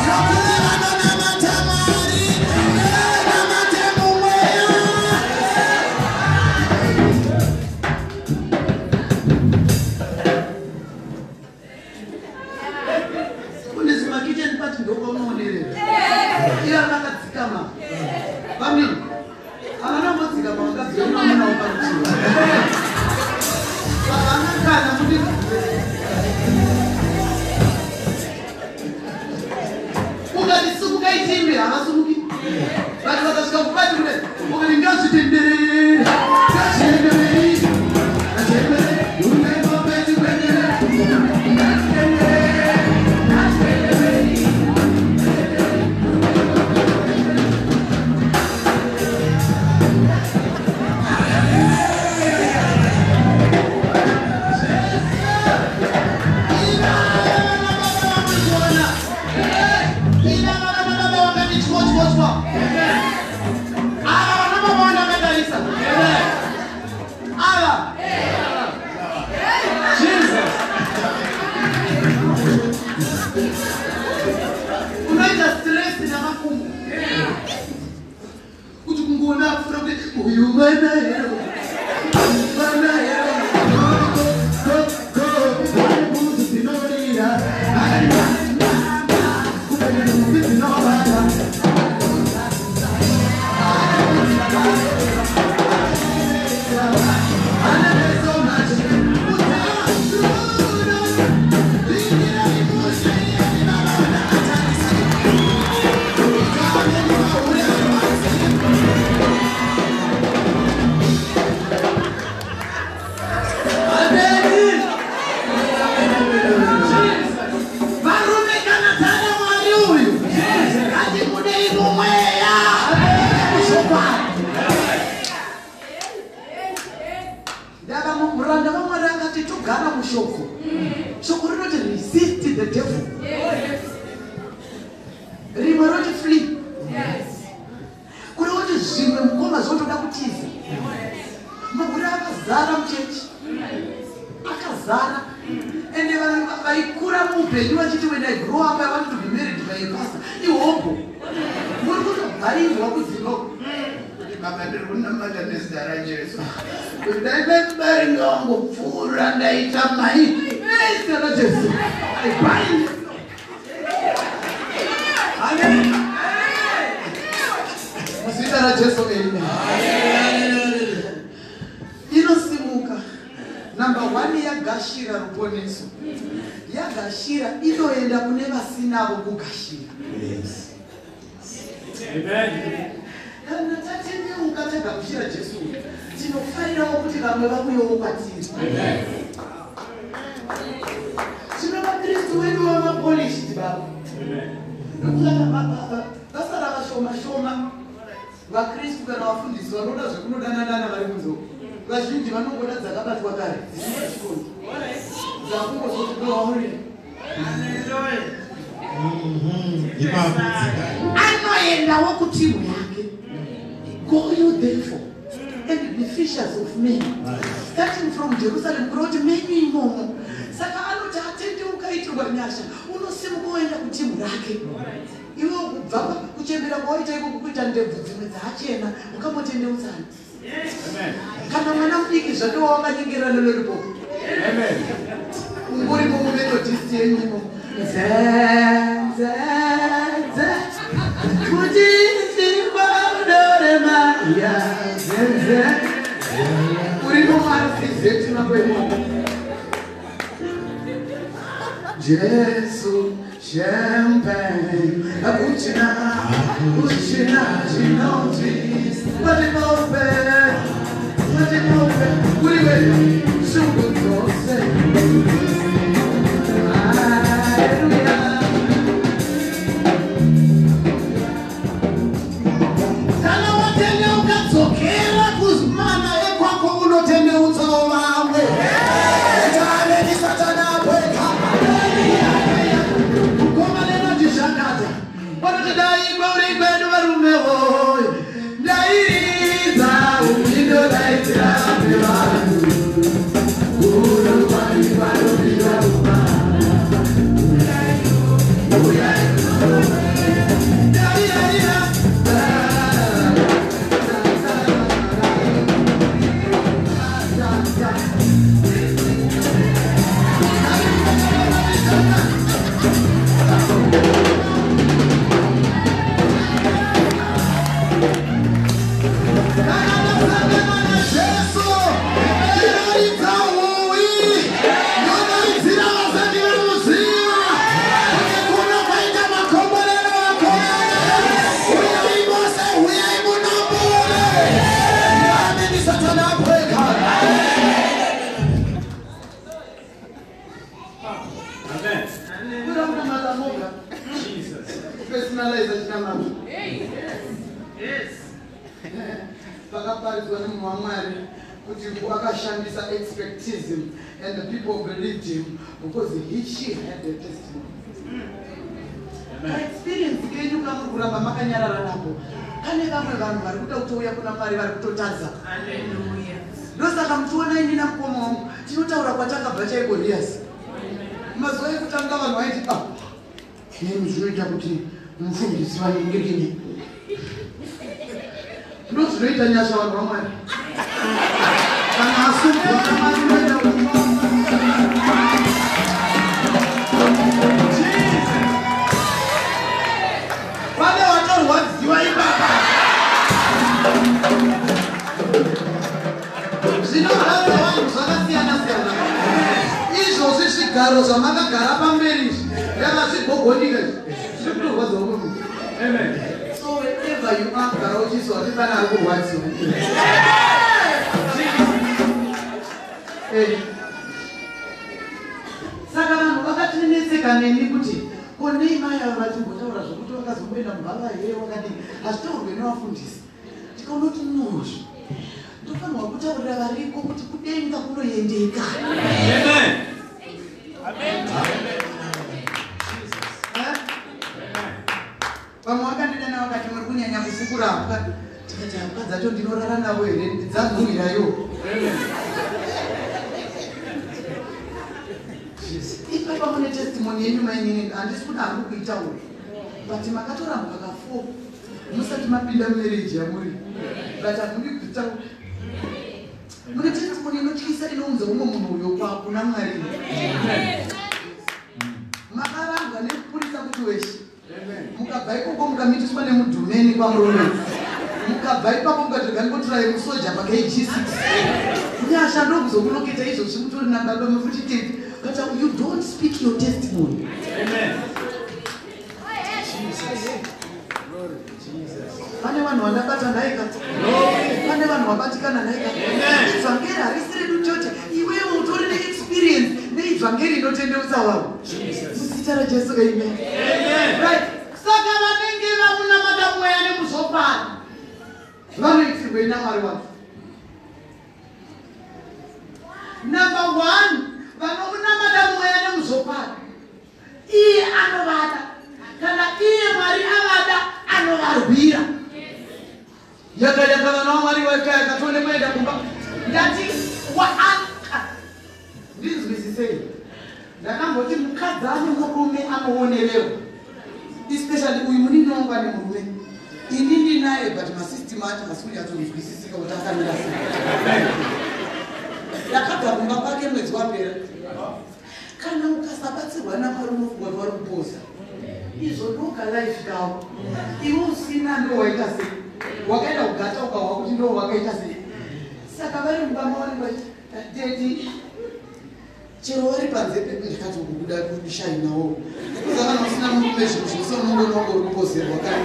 yokune vanonamata Mwari, nevanamate mumweya. Kune zimakitchen party, ndokwaunoonera iya vakadzikama. Vamini havana kumbodzikama, vakadzikama munawo parutivi, havana kana kuti. Ukati sumuka itimbe, havasumuki. Vanhu vakasvika kuparty kudai, ukati ngazvitenderere, ngazvienderei, ngazvienderei, ngazvienderei, ngazvienderei, ngazvienderei. Ava vana baba vandakatarisa ava. Jesus. Unoita stress namakumbo kuti kungoona apfuura kuti uyu mwana here, mwana here. Go, go, go, dzinorira. Kumbe dzinovata. Amen. Varume, kana tana Mwari uyu, ngatimudei mumweya muzvokwadi. Ndava muranda vaMwari akati togara mushoko. Shoko rinoti resist the devil, rimwe roti flee. Kuri kuti zvimwe mukoma zvotoda kutiza. Maguri akazara muchechi, akazara. Ende vanhu vaikura muupenyu vachiti, "When I grow up, I want to be married by a pastor," ihombo muri kutobharirwa kudzimba. Kuti baba, ndiri kunamata nezita raJesu kuti dai vabaringa wangopfuura, ndaita mai. Nezita raJesu I bind. Amen. Muzita raJesu, amen. Inosimuka number one, yagashira ruponeso, yagashira, inoenda kune vasinavo kugashira. Kana tatendeuka, tagamuchira Jesu, tinofarirawo kuti vamwe vauyewo kwatiri. Tino vakristu vedu vamapolishiti baba. Ndokusaka vasara vashoma shoma vakristu kana vafundisi vanoda zvekunodanadana vari kunzo. Vazhinji vanongoda dzakabatwa kare, dzisina chikondi, dzakungozoti glory. Ipapo dzikai. Anoendawo kutimu yake. "Go you therefore and be fishers of men, starting from Jerusalem." Kureva kuti menyu imomo. Saka anoti atendeuka, itirwa nyasha, unosimuka oenda kutimu rake. Iwe kubva kuchembera kwawaita ikoko, kuita ndebvu dzimwe dzaachena, ukambotendeutsana kana mwana mudiki zvake wawakanyengerera nelollipop, ungorimo muMethodist yenyu imomo, nzenzenze kuti simbaudoremaya zenze, urimo muRCZ mako imomo. Jesu champagne, akuchina kuchina chinonzi matinope matinope uriwe shungu dzose. Hallelujah. Kana watendeuka, dzokera kuzimana ekwako, unotendeutsawo vamwe. Ita ameni, Satana. Kuti dai kwauri kwedu varume woye, ndairidza indodaidzira vamwe vanhu. Pakaparidzwa nemunhu waMwari kuti akashandisa expectism and the people believed him because she had a testimony. Experience kenyu kamuri kuramba makanyarara nako, pane vamwe vanhu vari kuda kutouya kuna Mwari vari kutotadza. Ndosaka muchiona ini namukoma wangu tinotaura kwatakabva chaiko riasi. Mazuva ekutanga vanhu vaiti ah, nemi zvinoita kuti mufundisi vaningirine. Ndozvinoita nyasha vanhu vaMwari. Kana asungwa naMwari unoita kuti Pane watorwadziwa ipapa. Zvinorwadza vanhu zvakasiyana siyana. Izvozvi zvigaro zvamakagara pamberi izvi yakazvigogonika izvi zviri kutorwadza umwe munhu. So wherever you are, gara uchizwa kuti pane ari kurwadziwa. Saka vanhu vakatinetseka neni kuti ko nei mai ava vachimbotaura zvokuti vakazomboenda mubhava here wakadii, hazvitaurwe nevafundisi. Tikaona kuti nozvo ndofanirwa kutaurira variko kuti kudenga kunoendeka. Vamwe vakandidana vakati muri kunyanya kufukura hapwa. Tikati hapwa dzacho ndinorara navo here, dzanhuhwirayo. Ipapa mune testimony yenyu mainini, handisi kuda hangu kuitaura, but makatorambwa ka4 musati mapinda mumarriage yamuri, but hamudi kutaura. Mune testimony inotyisa inounza umwe munhu uyo kuna Mwari. Makarambwa nekupurisa kuti weshe, mukabva ikoko mukamitiswa nemudhumeni kwamurume, mukabva ipapo mukati ndikotirai musoja paKG6. Nyasha ndokuzokuloketa izvozvi mutori nababa mafuti tete, but you don't speak your testimony. Pane vanhu vandabata nhaika, pane vanhu vabatikana nhaika. Ivhangeri harisi redu chote, iwewe utori neexperience neivhangeri inotendeutsa vanhu. Muzita raJesu, amen. Right, saka vanenge vamunamata mweya nemuzvokwadi vanoitirwei naMwari wacho? Number 1, vanomunamata mweya nemuzvokwadi iye anovada. Kana iye Mwari avada, anovarwira. Yaka yaka vana vaMwari vakayaka tione kuenda kumba. Ndati ndinzwisisei, ndakamboti mukadzi ane murume anoonererwa, especially uyu munini wangu ane murume, ini ndinaye, but masystem acho hasi kunyatsonzwisisika kuti akamira sei. Ndakabva kumba kwake mwedzi wapera. Kana ukasabatsirwa naMwari unofunga kuti vari kupoza izvo ndoka life kavo. Iwe usina ndo waita sei, wakaenda kugata ukahwa kuti ndo wakaita sei. Saka vari mumba mavanenge vachiti daddy chero vari panze ndikati kubuda kushainawo kuza. Kana usina murume zvinhu zvose unongonongo uri kupozerwa. Kana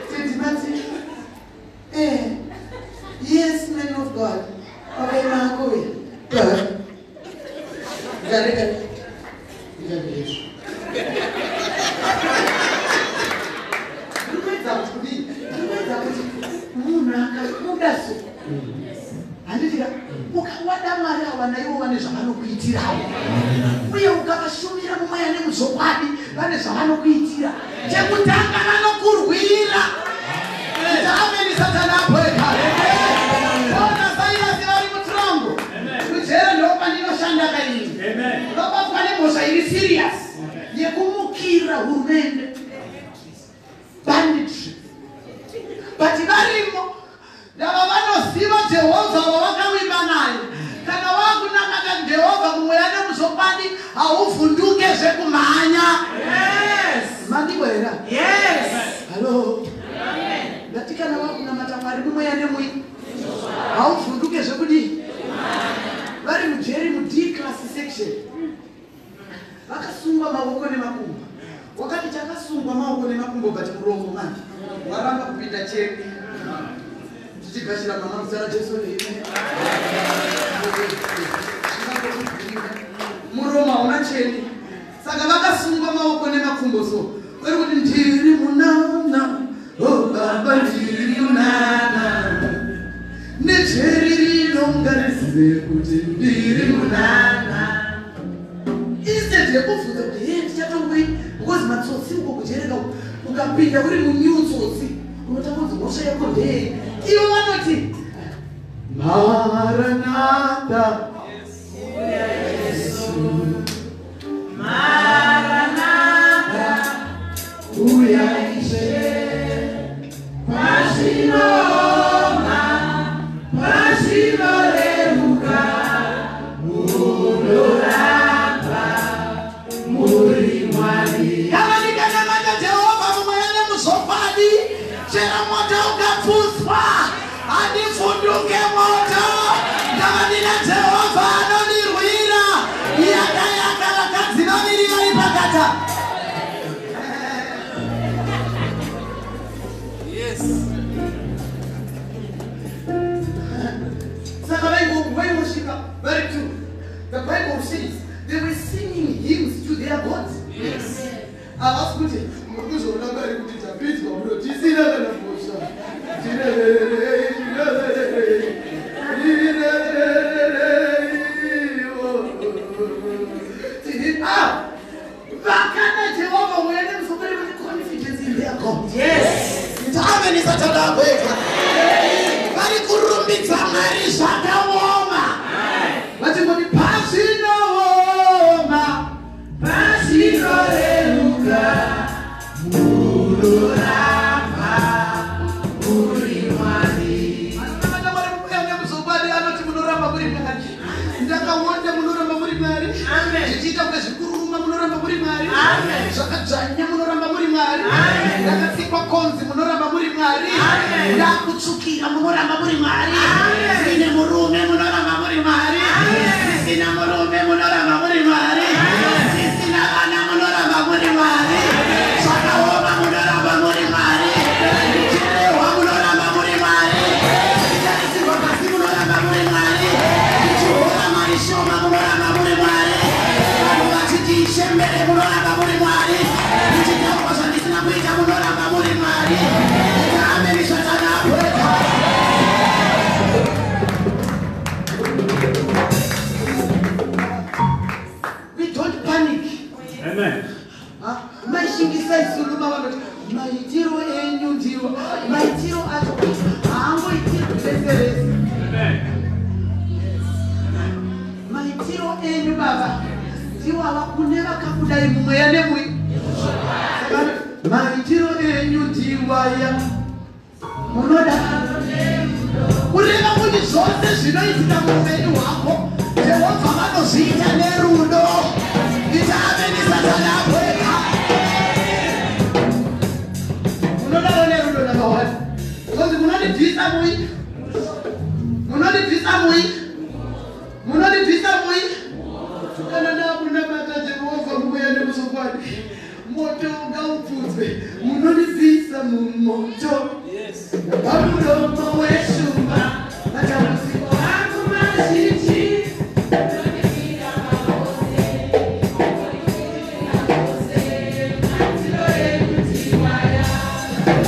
teddy mati yes man of God, okay, makuya ndareka ndikazvo. Ndikuedza kuti kudii? Ndikuedza kuti munhu akabuda so, handitika ukawada Mwari ava naivo vane zvavanokuitirawo, uye ukavashumira mumweya nemuzvokwadi. Vane zvavanokuitira. Chekutanga vanokurwira. Ameni Satani apweka. Ona Sairasi vari mutirongo. Kujere ndopandinoshanda kaini. Vabatwa nemhosva iri serious yekumukira hurumende. Banditry. But varimo ndava vanoziva Jehovha wavakavimba naye. Kana wakunamata Jehovha mumweya nemuzvokwadi hauvhunduke zvekumhanya. Yes. Mandiko here? Yes. Hello. Ndati kana wakunamata Mwari mumweya nemui hauvhunduke zvekudii? Vari mujeri mu D class section. Vakasungwa maoko nemakumbo. Wakati takasungwa maoko nemakumbo but muromo manje waramba kupinda cheni. Tichigashira mama muzita raJesu. Amen. Muromo hauna cheni. Saka vakasungwa maoko nemakumbo so. Vari kuti ndiri munana. Oh baba ndiri munana. Nejeri rinonga rizive kuti ndiri munana. Instead yekubvunza kuti he ndichatongwei, because matsotsi uko kujereka ukapinda uri munew tsotsi unotanga kunzi mhosva yako ndeyei. Ivo vanoti Maranatha. Maranatha. Uya Ishe. Pazvinooma, pazvinoreruka, munoramba muri Mwari. Kana ndikanamata Jehovha mumweya nemuzvokwadi, chero moto ukapfutswa handivhunduke moto. Ndava ndina Jehovha anondirwira. Yaka yaka vakadzi vaviri vari pakata. Yes. Saka vaingosvika vari two. The Bible says they were singing hymns to their God. Yes. Havasi kuti muri kuzviona kare kuti tapinzwa muno tisina kana mhosva. Tirevererei, tirevererei, tireverereiwo. Vakana Jehovha mweya nemuzokwadi vane confidence in their God. Yes. Ameni Satani apweka. Vari kurumbidza Mwari zvakaoma. Vachingoti pazvinooma, Pazvinoreruka, munoramba muri Mwari. Vanonamata Mwari mumweya nemuzokwadi anoti munoramba muri Mwari. Ndakawanda munoramba muri Mwari. Amen. Zvichiita kunge zvikururuma munoramba muri Mwari. Amen. Zvakadzvanya munoramba muri Mwari. Amen. Ndakatsikwa konzi munoramba muri Mwari. Amen. Ndakutsvukira munoramba muri Mwari. Amen. Ndine murume munoramba muri Mwari. Amen. Sisina murume munoramba muri Mwari. Sisina vana munoramba muri Mwari. Zvakaoma munoramba muri Mwari. Ndichirehwa munoramba muri Mwari. Ndichitarisirwa pasi munoramba muri Mwari. Ndichihora mari shoma munoramba muri Mwari. Vanhu vachiti ishembere munoramba muri Mwari. Ndichitaurwa zvandisina kuita munoramba muri Mwari. Ameni Satani apweka. We don't panic. Amen. Maishingisai suluma vanoti maitiro enyu ndiwo maitiro acho haangoitirwi rese rese. Amen. Maitiro enyu baba ndiwo ava kune vakakudai mumweya nemui. Saka maitiro enyu ndiwaya munoda kureva kuti zvose zvinoitika muupenyu hwako Jehovha vanozviita nerudo. Ita ameni Satani apweka. Munodaro nerudo number one. Because munondibvisa mui, munondibvisa mui, munondibvisa mui. Kana ndakunamata Jehovha mumweya nemuzokwadi, moto ngaupfudzwe, munondibvisa mumoto. Yes. Pamuromo weshumba, matambudziko angu mazhinji.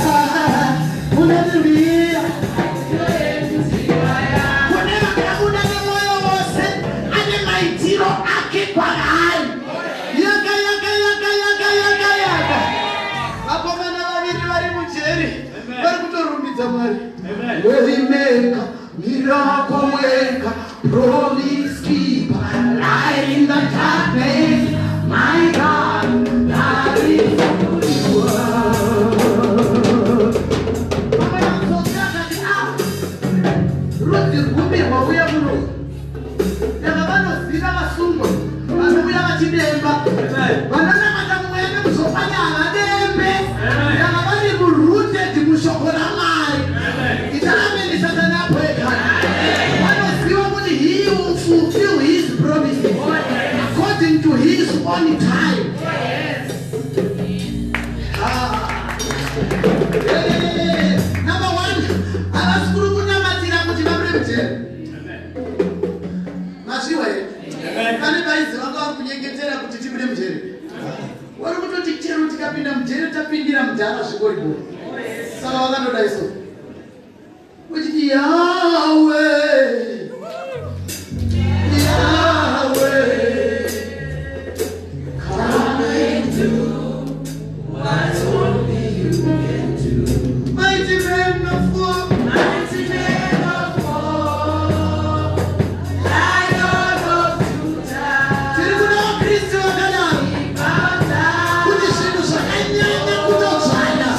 Ah, munondirwira. Kune vakabuda nemwoyo wose ane maitiro ake kwaari. Yaka yaka yaka yaka yaka. maker, miracle worker, promise keeper, light in the darkness, my God, that is who you are. Mama yakuzotsvaka ah, rudzi rwupi rwauya muno? Saka vanoziva vasungwa vanouya vachidemba, vanonamata mumweya nemuzvokwadi havadembe. Saka vari murooted mushoko raMwari. Ita ameni Satani apweka. Vanoziva kuti he will fulfill his promises according to his own time. Ah. Number one, havasi kuri kunamatira kuti vabude mujeri. Mazviwa here? Pane vaizi vanga vari kunyengetera kuti tibude mujeri. Vari kutoti chero tikapinda mujeri tapindira mudhara zvikoribo. Saka vakandoda iso. Uchiti Yahweh, Yahweh, come and do what only you can do. Mighty man of war, Mighty man of war, Lion of Judah, tiri kuda vaKristu vakadaro. Bow down. Kuti zvinhu zvakanyanya kutodzvanya.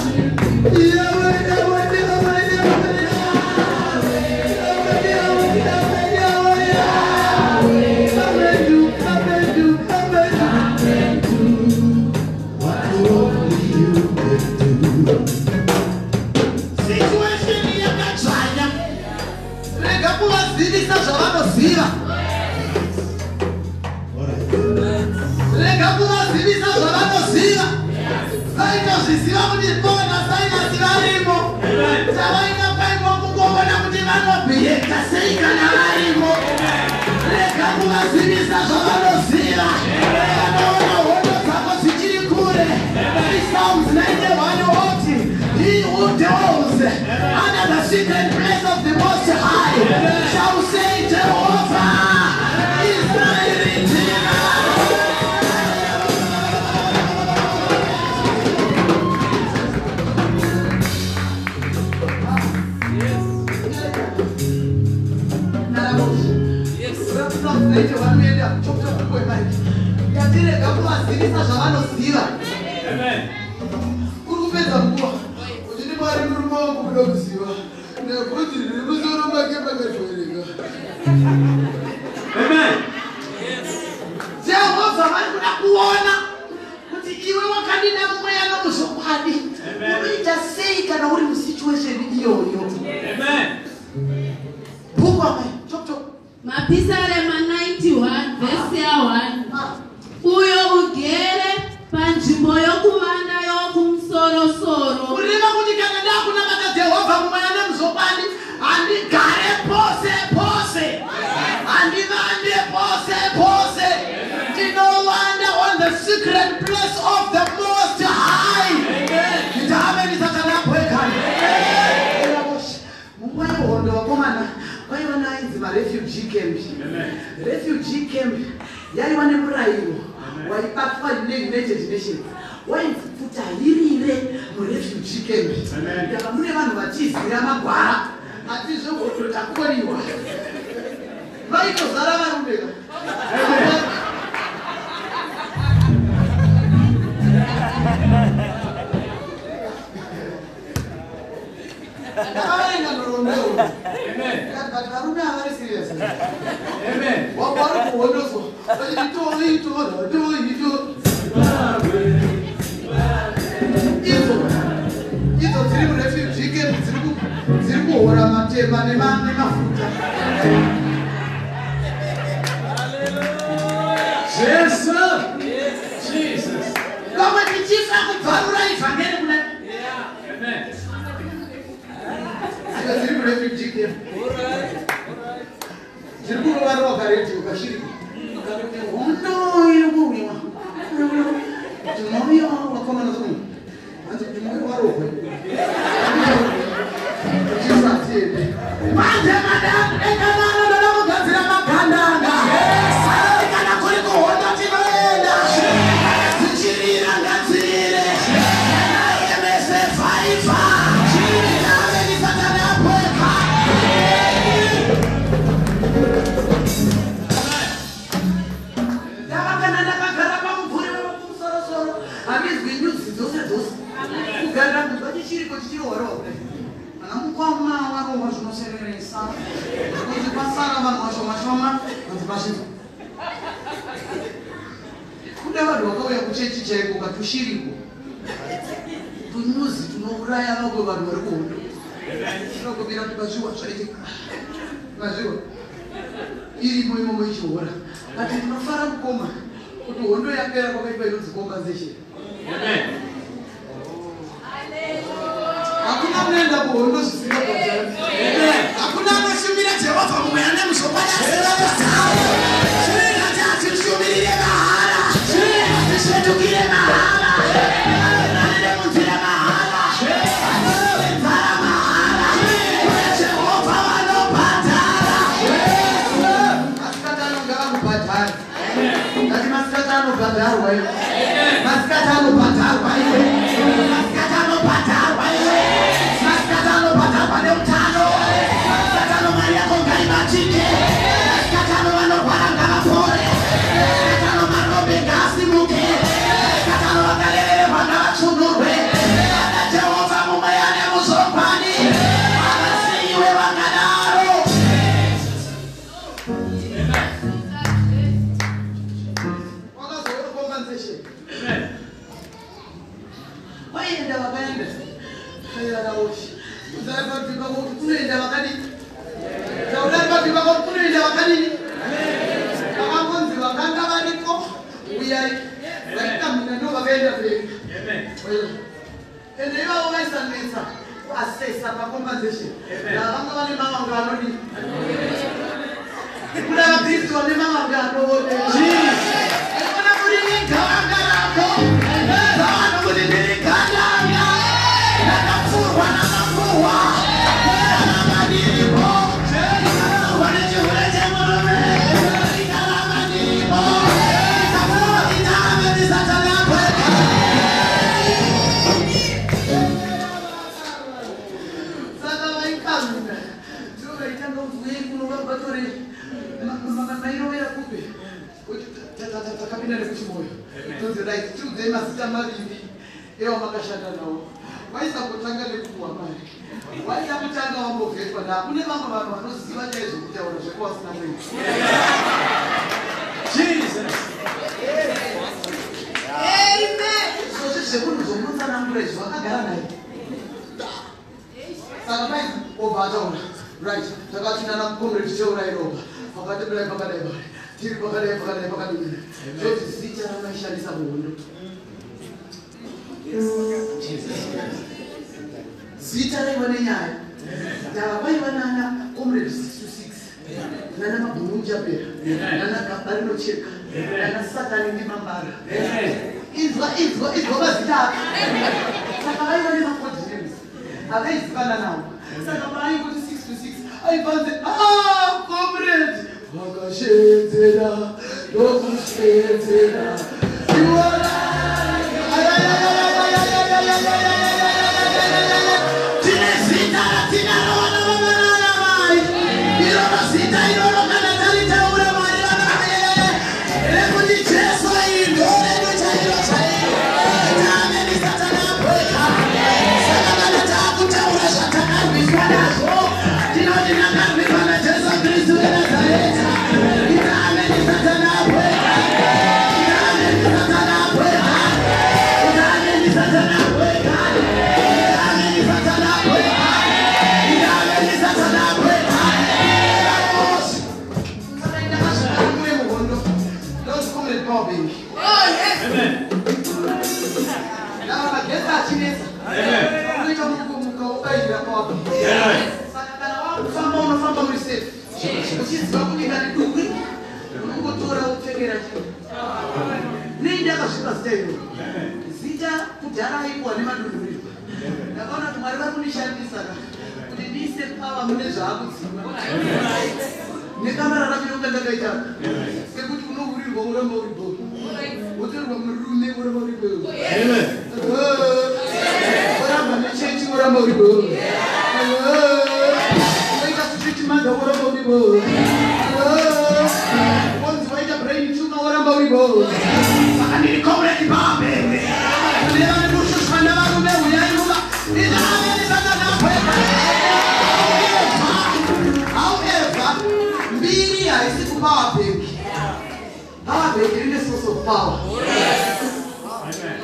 Yahweh, Yahweh, Yahweh, Yahweh, Yahweh, Yahweh, Yahweh, Yahweh, Yahweh. Come and do, come and do, come and do. What only you can do. Situation yakadzvanya, rega kuvazivisa zvavanoziva. Rega kuvazivisa zvavanoziva. Vaitozviziva kuti Paul naSilas varimo. Chavaida kwaingova kungoona kuti vanobhiyeka sei kana varimo. Rega kuvazivisa zvavanoziva. Vanoona hondo dzako dzichiri kure. Psalms 91 oti, "He who dwells under the secret place of the Most High shall say, Jehovah is my redeemer." Psalms 91 uenda yatirega kuvazivisa zvavanoziva. Uri kupedza nguva uchiti, "Mwari, murume wangu kuda kuziva nekuti riri musoro make pakatyoreka." Jehovha vari kuda kuona kuti iwe wakadina mumweya nomuzvokwadi, unoita sei kana uri musituation iyoyo. Bhuku amai, chop chop. Mapisarema 91 vhesi ya1. Uyo ugere panzvimbo yokuvanda yokumusoro-soro. Kureva kuti kana ndakunamata Jehovha mumweya nemuzvokwadi, handigare pose pose, handivande pose pose. Ndinovanda on the secret place of the Most High. Ita ameni Satani apwekani. Munguva yehondo, vakomana, kwaiva nainzi marefugee camp. Refugee camp yaiva nemurayiro waibatwa neUnited Nations, wainzi pfutahirire murefugee camp. Ndaka mune vanhu vatizira magwara atizvehondo, takoriwa, vaitozara varume ka. Ndakaverenga nhoroondo, but varume havari serious. Wanga vari kuhondo, vachiti toitora toito idzo idzo dziri murefugee camp, dziri kuhora matema nemafuta. Jesus. Jesus. Vamwe tichifa kubvarura ivhangeri kuna idzo dziri murefugee camp, dziri kurovarova karedhiyo kashiriko kakuti hondo iri kurwiwa, kuti mauya vakomana, hanzi kuti mauya warohwe uchisatiende manje. Madam ekanano ndoda kugadzira magandanga anoti kana kuri kuhondo tinoenda, kana dzichirira ngadzirire. I am a survivor. Ameni Satani apweka. dzose. Kugarira kunzwa chichiriko chichirohwarohwa kudai. Ana mukoma warohwa zvinosereresa. Kunzi kwasara vanhu vashoma shoma, vanzi vasvika. Kuda vanhu vakauya kuchechi chaiko katushiriko. Tunyuzi tunouraya vamwe vanhu vari kuhondo. Tinokubira kuti mazviwa zvaitika. Mazviwa. Irimo imomo ichihora. But ndinofara mukoma kuti hondo yapera kwakaitwa inonzi compensation. Hakuna unoenda kuhondo zvisingabhadhari. Hakuna anoshumira Jehovha mumweya nemuzvokwadi asingabhadhari. Ngati hatishumirire mahara, hatisvetukire mahara, hatirarire munzira mahara, hatirove nzara mahara. Kuna Jehovha vanobhadhara. Masikati anonga vanobhadhara. Ngati masikati anobhadharwa iwe. Masikati anobhadharwa iwe. Masikati anobhadharwa iwe. Masikati anobhadharwa neutano. Masikati ano mari yako ngaibatike. Masikati ano vanorwara ngavapore. Masikati ano marombe ngaasimuke. Masikati ano vakarevererwa ngavasunungurwe. Vana Jehovha mumweya nemuzvokwadi havasiyiwe vakadaro. Wakazoona compensation. Vaenda vakaenda. Kairaraoshi. Udzai pabvi pako kuti kunoenda vakadini. Taurari pabvi pako kuti kunoenda vakadini. Vakangonzi vakanga variko uyai. Vaikamhina ndo vakaenda mberi. Ende ivavo vaisanetsa kuasesa pacompensation. Vanga vane mavanga anodini. Kuda vaKristu vane mavanga anooneka. Aikona kuri gavanga rako. Vanhu kuti ndiri gandanga. Ndakapfurwa namapfuhwa. Ndikaramba ndiripo. Ndikapfurwa nechihure chemurume. Ndikaramba ndiripo. Ndikapfurwa nditame ndisatani apweke. Saka vaikamhina ndo vaitanga kuti uyei kuno vabatore mairovera kupi. Kuti takapinda nekuchimoyo. Tonzi right, tiudzei mazita maviri ewamakashanda nawo. Waisambotanga nekupuwa mari. Waida kutanga wambovhetwa na kune vamwe vanhu vanoziva chaizvo kutaura zveko vasina mwedzi. Jesus. Izvozvi zvemunhu zvomutsanangura izvi vakagara naye. Saka mai obva ataura right, takati nana comrade teurai ropa pakati kudai pakadai pakadai tiri pakadai pakadai pakadai zvoti zita ramaishandisa muhondo. Zita raiva nenyaya. Ndava vaiva nana comrade 6 to 6 nana mabhunu muchapera nana gaba rinocheka nana satani ndimambara. Inzwa inzwa inzwa mazita aka. Saka vaiva nemacode names avaizivana nawo. Saka paaingoti 6 to 6 aivanzi ah comrade vakashedzera ndokushedzera iwona. Tine zita ratinaro vana baba nana mai. Iroro zita iroro kana taritaura Mwari vanoayeyeye. Rekuti Jesu iri redu chairo chairo. Tame ndisatani apweka. Saka kana taakutaura zvatakarwiswa nazvo, tinoti ndakarwiswa naJesu Kristu weNazareta. Itame ndisatani apweka. Itame ndisatani apweka. Itame ndisatani apweka. Itame ndisatani apweka. Itame ndisatani apweka. Saka ndakasvika kure muhondo ndonzi comrade power bank. Ndava magetsi achinetsa. Unoita muka wobayira power bank. Saka kana wakufamba unofamba uri safe. Uchiziva kuti ngati dukwi unongotora wopfekera chii. Nei ndakazvipa zita iroro? Zita kudhara aikuwa nemadunhurirwa. Ndakaona kuti Mwari vari kundishandisa ka kuti ndiise power mune zvaakudzima. Nekamararamiro kandakaita sekuti unohurirwa woramba uri bho. Wotorwa murume woramba uri bho. Woramba nechechi woramba uri bho. Woita street mother woramba uri bho. Wonzi waita brain tumor woramba uri bho. Saka ndiri comrade Power Bank. Kune vane kushushwa power. Amen.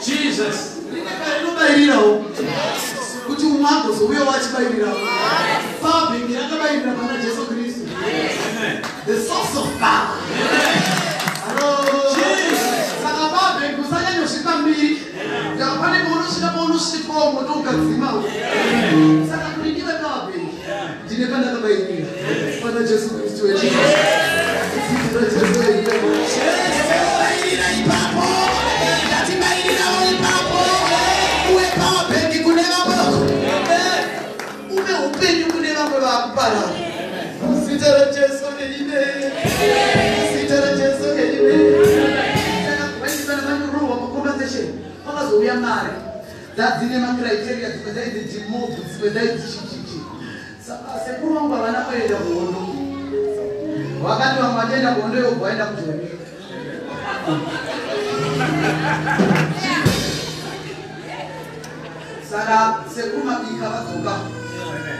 Jesus. Rine parinobayirirawo kuti umwe agozouyawo achibayirirawo. Power bank rakabayirira pana Jesu Kristu. Amen. The source of power. Hello. Saka power bank usanyanyosvika mbiri. Ndaka pane paunosvika paunosvikawo moto ukadzimawo. Saka kuti ndive power bank ndine pandakabayirira pana Jesu Kristu wedu. Zita raJesu wedu. Bayirira ipapo. Ngatibayirirawo ipapo. Uwe power bank kune vamwe. Upe upenyu kune vamwe vakuparara. Zita raJesu, amen. Zita raJesu, amen. Saka vaindivana vanyorohwa macompensation, pakazouya mari dzadzine macriteria, dzimwe dzaidzi demob, dzimwe dzaidzi chichichi. Saka sekuru vangu havana kuenda kuhondo. Vakati vamwe vachaenda kuhondo yobva vaenda kujoni. Saka sekuru Mabika vadzoka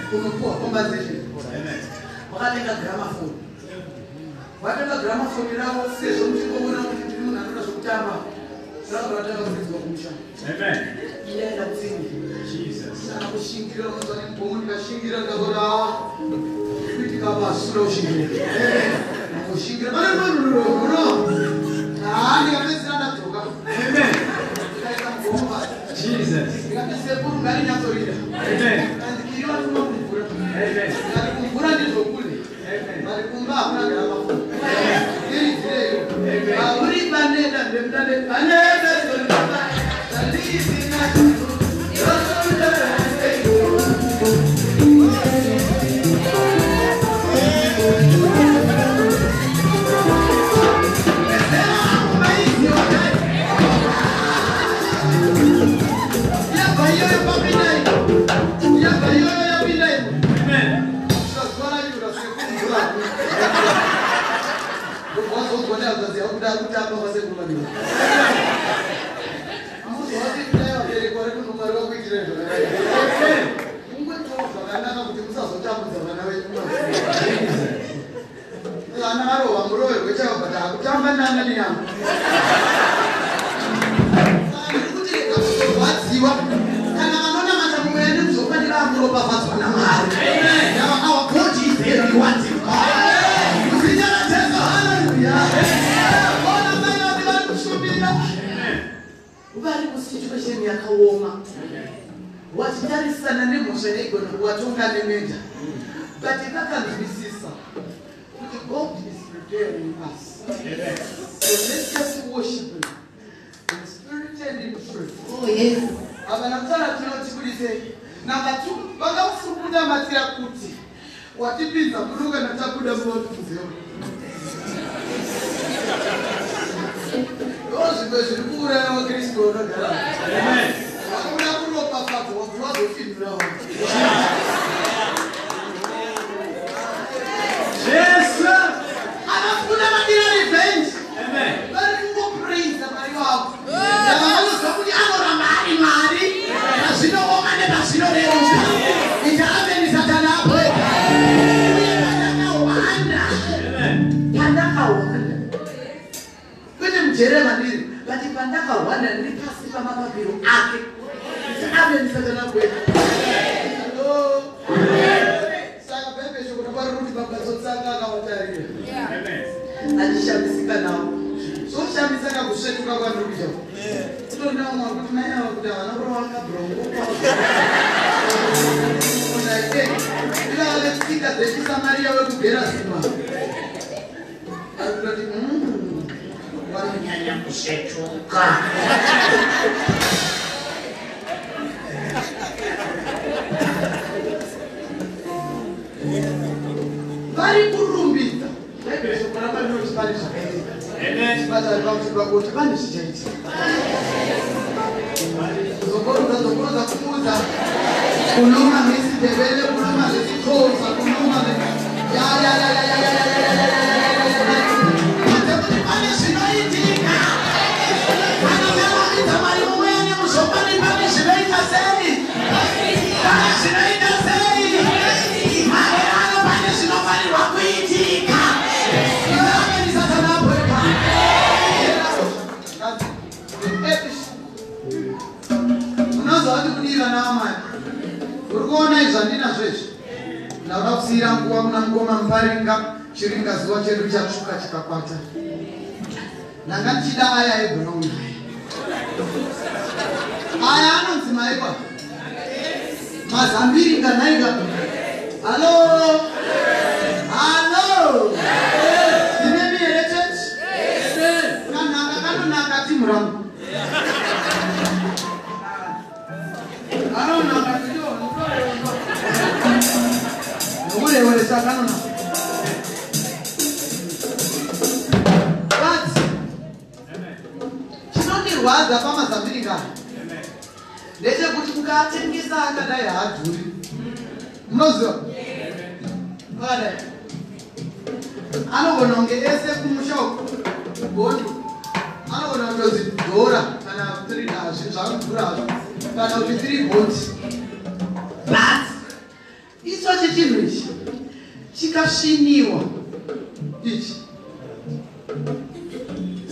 kunopuwa compensation, vakatenga gramafoni. Vatenga gramafoni ravo, sezvo muchingoona kuti ndiri munhu anoda zvokutamba, saka vatanga kuridzwa kumusha. Amen. Indaenda kutsindi. Jesus. Saka kushingira unoziva nemugomo, ndikashingira ndikakoti a kuitika pasura kushingira kushingira pane runo. Haa, ndikapedzisira ndadzoka. Amen. Ndikaisa mugomo pasi. Jesus. Ndikati, "Sekuru, ngarinyatsorira." Amen. Kandikiriwa tuma kumvura. Amen. Ndikati, "Kumvura ndizvokule." Amen. Vari kumba hakuna gramafoni, iridzireyo. Amen. Pauri paneda ndemutande paneda. Yabva iyoyo papindai, yabva iyoyo yapindai. Amen. Zvazuva sekumvura wazozwa nehanzvadzi yako kuti ari kutamba kwasekuru Mabika. Muzovati kudai vabereki vari kuno, Mwari vakuitirai zvakanaka. Mungoitawo zvakanaka kuti musazotambudza vana venyu. Vana varohwa muroverwe chaivo, but hakutamba nana neyangu. Saka ndiri kuti rega kuzorwadziwa kana vanonamata mumweya nemuzvokwadi vakuropafadzwa naMwari. Now, our God is a rewarding God. Muzita raJesu, haleluya. Ona mai vati vari kushumira vari musituation yakaoma, vachitarisana nemhosva yaigona kuvatonga nemeja, but vakanzwisisa kuti God is preparing us. So let's just worship Him in spirit and in truth. Oh, yes. Havana kutaura tinotibudisei. Number two, vanga usiri kunamatira kuti watipinza muno, kana tabuda muwatiudzewo. Ndo zvimwe zviri kuuraya vaKristu vanogara vakuda kuropafadzwa kuti vazopindura vanhu. Jesu. Havasi kunamatira revenge. Amen. Vari kungopraisa Mwari wavo. Saka vanoziva kuti anoramba ari Mwari pazvinooma nepazvinoreruka. Ita ameni, Satani apoeka. Uye pandakahwanda, Amen. pandakahwanda, kwete mujere mandiri, but pandakahwanda ndiri pasi pamapapiro ake. Ita ameni, Satani apoeka. Hello. Saka Bhaibheri shoko raMwari kuti mabatsotsanga akavatarira Amen. achishamisika nawo. Zvoshamisaka kusvetuka kwandiri kuita. Titorinawo Mwari kuti mai ava kuti havana kurova kabhurongo ivava vetsika dzechiSamariya wekuGerasima ari kutoti vanonyanya kusvetuka. Vari kurumbidza. Bhaibheri shoko raMwari rinoti pane zvakaitika. Amen. Chipatara pakuti kuti pane zvichaitika. Zokorodza, zokorodza kumuudza. Khuluma ngesiNdebele, khuluma ngesiXhosa, khuluma ya ya ya ya ya ya ya ya ya ya ya ya ya ya. Kuti pane zvinoitika kana marumbidza Mwari mumweya nemuzvokwadi. Pane zvinoita sei? Pane zvinoita sei? Maererano, pane zvinofanirwa kuitika. Ameni, Satani apoeka. Muri kuona izvi zvandinazvo izvi, ndauda kusiyira nguva muna ngoma muparinga chiringa zuva chedu chatsvuka chikakwata. Ndanga ndichida aya ebrown aya anonzi maikwa mazambiringa nhaika. Hallo, hallo, ndinemi here chechi? Kanhaka kanonaka timu rangu kanonaka nokureweresa kanonaka. But chinondirwadza pamazambiringa ndechekuti ukatengesa akadai haadhuri, munoziva akadai anogona kunge ese kumusha uku kugondo anogona kundozi dhora kana 3 zvakudhura hazvo kana kuti 3 bond. But ichochi chinhu ichi chikasviniwa, ichi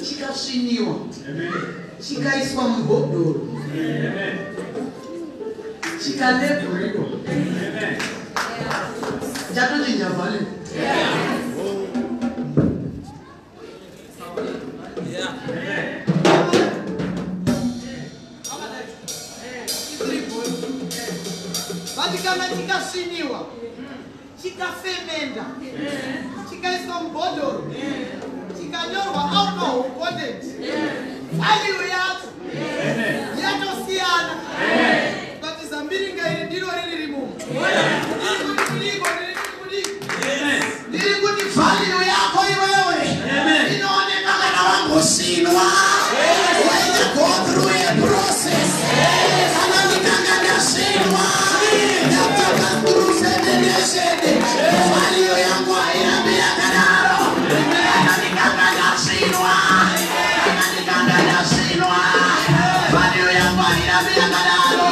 chikasviniwa chikaiswa mubhodhoro chikalebhuriwa chatochinja value. But kana chikasviniwa chikafemenda chikaiswa mubhodhoro chikanyorwa alcohol content, value yacho yatosiyana. But zambiringa iri ndiro riri rimumo. Ndiri kuti value yako iwewe inooneka kana wambosvinwa, waita go through a process. Kana ndikanga ndasvinwa, ndatoka through fermentation, value yangu hairambi yakadaro. Kana ndikanga ndasvinwa, kana ndikanga ndasvinwa, value yangu hairambi yakadaro.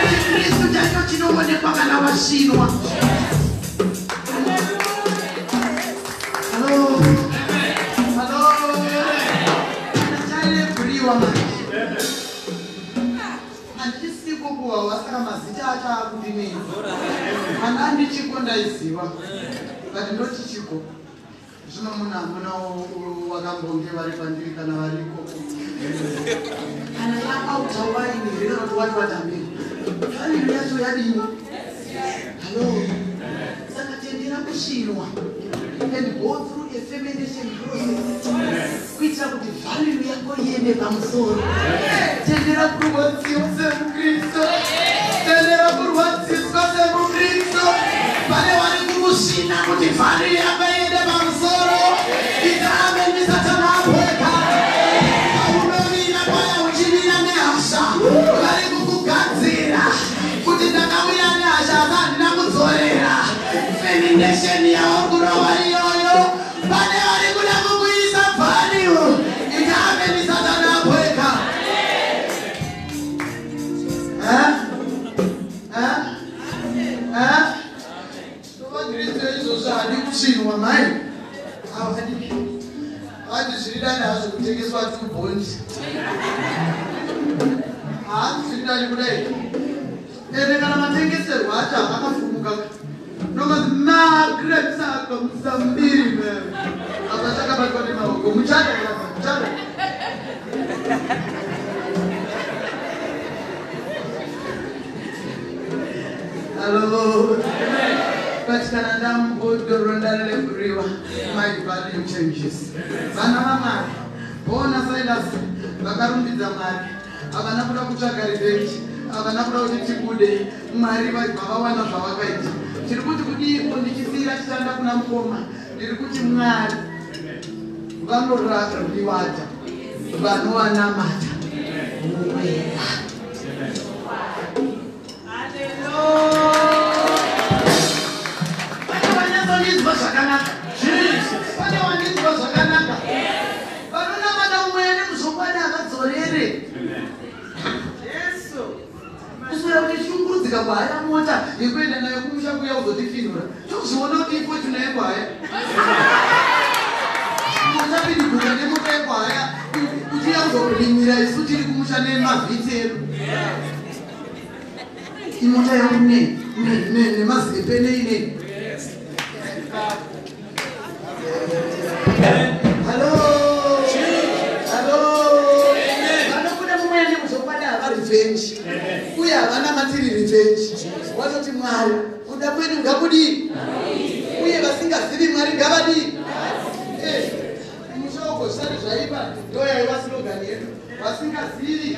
Chikristu chacho chinoonekwa kana wasvinwa. Hello, hello, chalebhuriwa manje handisiko kuwawa, saka mazita acho akundinetsa. Ana ndichiko ndaiziva, but ndochichiko zvino munhu hamuna wakambonge vari pandiri kana variko kana yaauta waini here kana kuti wati wadhamiri, value yacho yadini? Hallo, saka tendera kusvinwa and go through a fermentation process kuitira kuti value yako iende pamusoro. Tendera kurwadziwa semukristu, tendera kurwadziswa semukristu. Pane vari kukusvina kuti value yako iende pamusoro. Ita ameni, Satana apweka. Paunovira kwaya uchivira nehasha, vari kukugadzira kuti ndakauya nehasha asi handina kudzorera. Fermentation yauri kurova iyoyo, pane vari kuda kukuisa value. Ita ameni, Satana apweka. Eh? Eh? Eh? Vakristu izvozvo hadi kusvinwa mai, havadi hadi zviri dani hazvo kutengeswa 2 bond, haasi zviri dani kudai. Ende kana matengeserwo acho akafumuka nomazi magrapes akamuzambiri apa chakabatwa nemaoko. Muchada, muchada. Hello. But kana ndamubhodhoro ndarelebhuriwa, my value changes. Vana vamwari, bona Silas vakarumbidza Mwari, havana kuda kutsvaga revenge, havana kuda kuti tibude. Mwari vabva vawana zvavakaita. Tiri kuti kudiko? Ndichisiyira chitanda kuna mukoma, ndiri kuti Mwari vanoreward vanovanamata mumweya. Haleluya! Pane vanyatsondinzwa zvakanaka? Pane wandinzwa zvakanaka? Vanonamata mumweya nemuzvokwadi havadzorere. Kuswera uchishungurudzika kuhaya mota yekuenda nayo kumusha kuya uzotifinura, tozviona kuti iFortuner yekuhaya, uchapindigura nemota yekuhaya uchiya kuzorimira isu tiri kumusha nemavhitsi edu. Imota yangu nei? nemazepe nei nei. Hello. Hello. Vanobuda mumweya nemuzvokwadi havarevenge. Uye havana matiri revenge. Vanoti Mwari kuda kwedu ngakudii? Uye vasingazivi Mwari ngavadii? Mushoko zvisati zvaipa ndo yaiva slogan yedu. Vasingazivi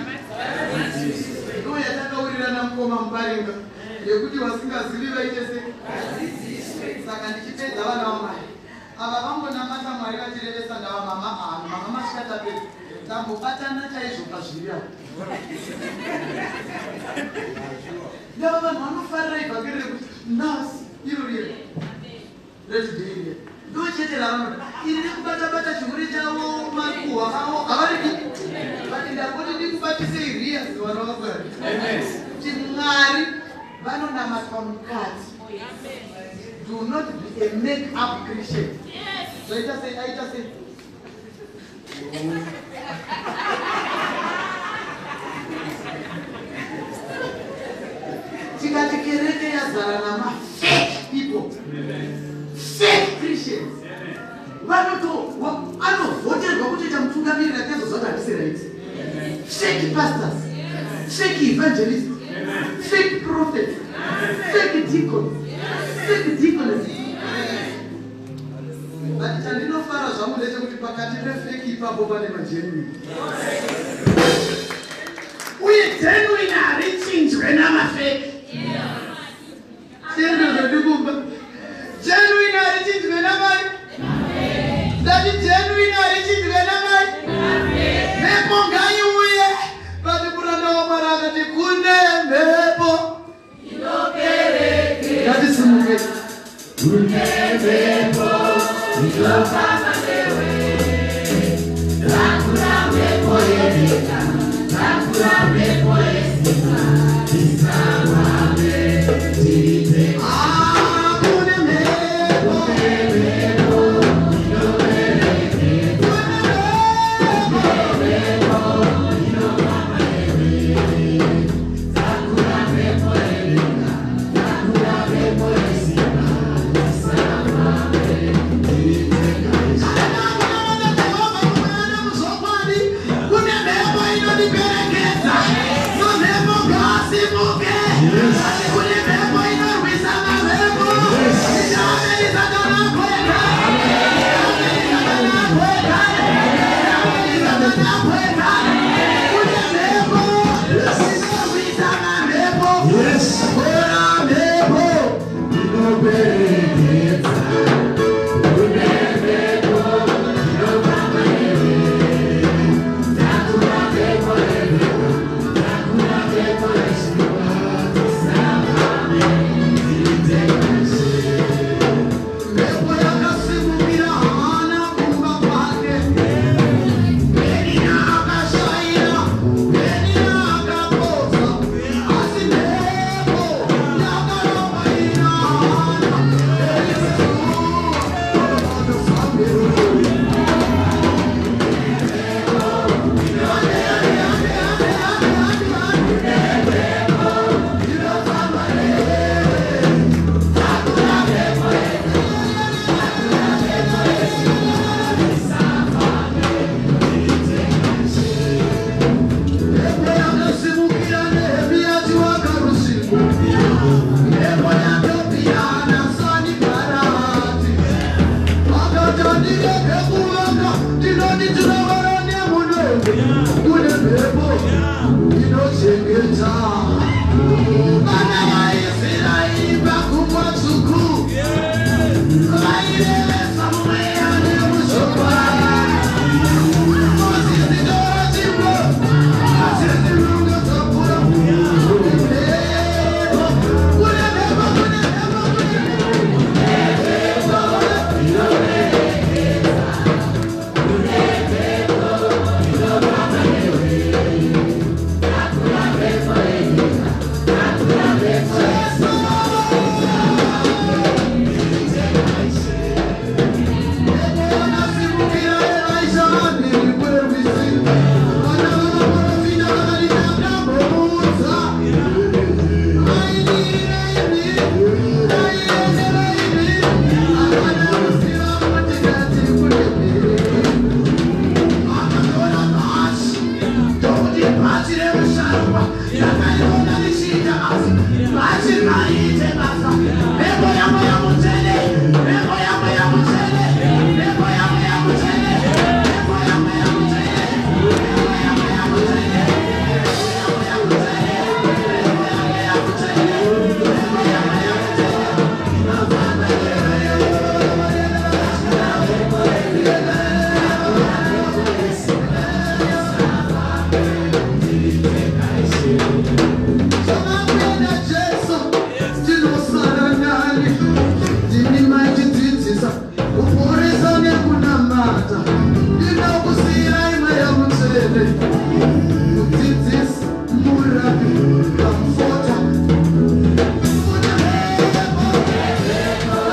ndo yatakaurirana mukoma Muparinga yekuti vasingazivi vaite se saka ndichipedza vana vaMwari ava vangonamata Mwari vachirevesa ndava mama ano mama masvika tapedza tambobatana chaizvo pazviri apo ndava vanhu vanofarira ivhangeri rekuti nhasi iro riri retoday riya ndo chete ravanoda iri rekubata-bata chihure chavo makuhwa avo havaridi but ndangoti ndikubatisei riya vana vaMwari kuti Mwari vanonamatwa mukati. Do not be a make up Christian. Zvaita sei aita sei tikati kereke yazara namafake people, fake Christians. Vanoto anovhoterwa kutoita mutungamiriri akezozva kuti handisi right. Fake pastors, fake evangelists, fake prophets, fake deacons, fake deaconess. But chandinofara zvangu ndechekuti pakati pefake ipapo pane magenuine. Uye genuine harichinjwe namafake. Tendo zvandikumba genuine harichinjwe namai. Ndati genuine harichinjwe namai. Mhepo ngaiuye, but muranda waMwari akati kune mhepo. Ngatisimuke. Kune mhepo inofamba newe, takura mhepo yenyika, takura mhepo yesimba, tisafambe tiri tega. Ah, kune mhepo. Kune mhepo inoperekedza, Kune mhepo. mhepo inofamba newe, takura mhepo yenyika, takura mhepo yesimba, tisafambe tiri tega. Kune mhepo inondiperekedza, mamhepo ngaasimuke. Kune mhepo inorwisa mamhepo. Ndichaameni Satani akwekare, Ndichaameni Satani akwekare, Ndichaameni Satani akwekare. Kune mhepo inorwisa mamhepo. Kora mhepo. Inoperekedza, kune mhepo inofamba newe, takura mhepo yenyika, takura mhepo yesimba, tisafambe tiri tega. Mhepo yakasimukira Hana kumba kwake. Penina akashaira, Penina akapoza, asi mhepo yakaramba ina Hana. Mhepo yakasimukira Nehemiya chiwakarusiku. Mhepo yaTobhiya naSanibharati. Akati ndirege kuvaka, ndinoti tinovara nemunondo. Kune mhepo inochengeta. Vana vaIsraeri paGungwa Dzvuku vairevesa mumweya nemuzvokwadi. Mozisi tora chimbo, asi ndinonga dzapura. Kune mhepo, kune mhepo, kune mhepo, kune mhepo. Kune mhepo inofamba newe. Ndakaiona richiita basa. Bhachi ngariite basa. Mhepo yaMweya Mutsvene, mhepo yaMweya Mutsvene, mhepo yaMweya Mutsvene, mhepo yaMweya Mutsvene, mhepo yaMweya Mutsvene, mhepo yaMweya Mutsvene, mhepo yaMweya Mutsvene, mhepo yaMweya Mutsvene. Zvamakuenda Jesu, tinosara nani? Ndimi maitidzidzisa kuporesa nekunamata. Ndinokusiyirai Mweya Mutsvene, mudzidzisi, murapi, comforter. Kuna mhepo,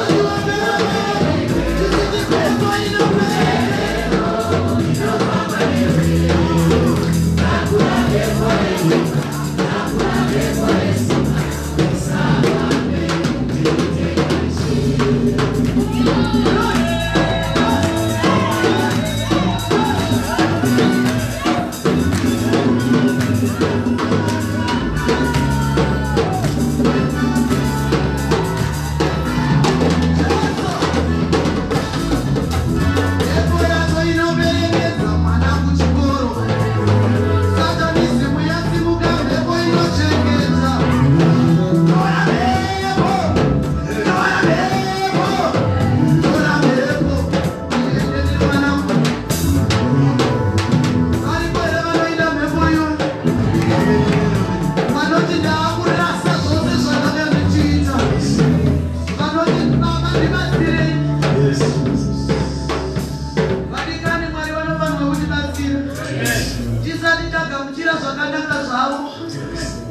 aiwa mhepo, tisiti mhepo inopera. Mhepo yacho inoperekedza mwana kuchikoro. Satanism yasimuka, mhepo inochengeta. Tora mhepo, tora mhepo, tora mhepo. Iende nemwana. Variko here vanoida mhepo iyoyo? Vanoti ndaakurasa zvose zvandanga ndichiita. Vanoti baba ndibatsirei. Yes, Jesus. Vadikani, Mwari vanofanirwa kutibatsira. Tisati tagamuchira zvakanaka zvavo,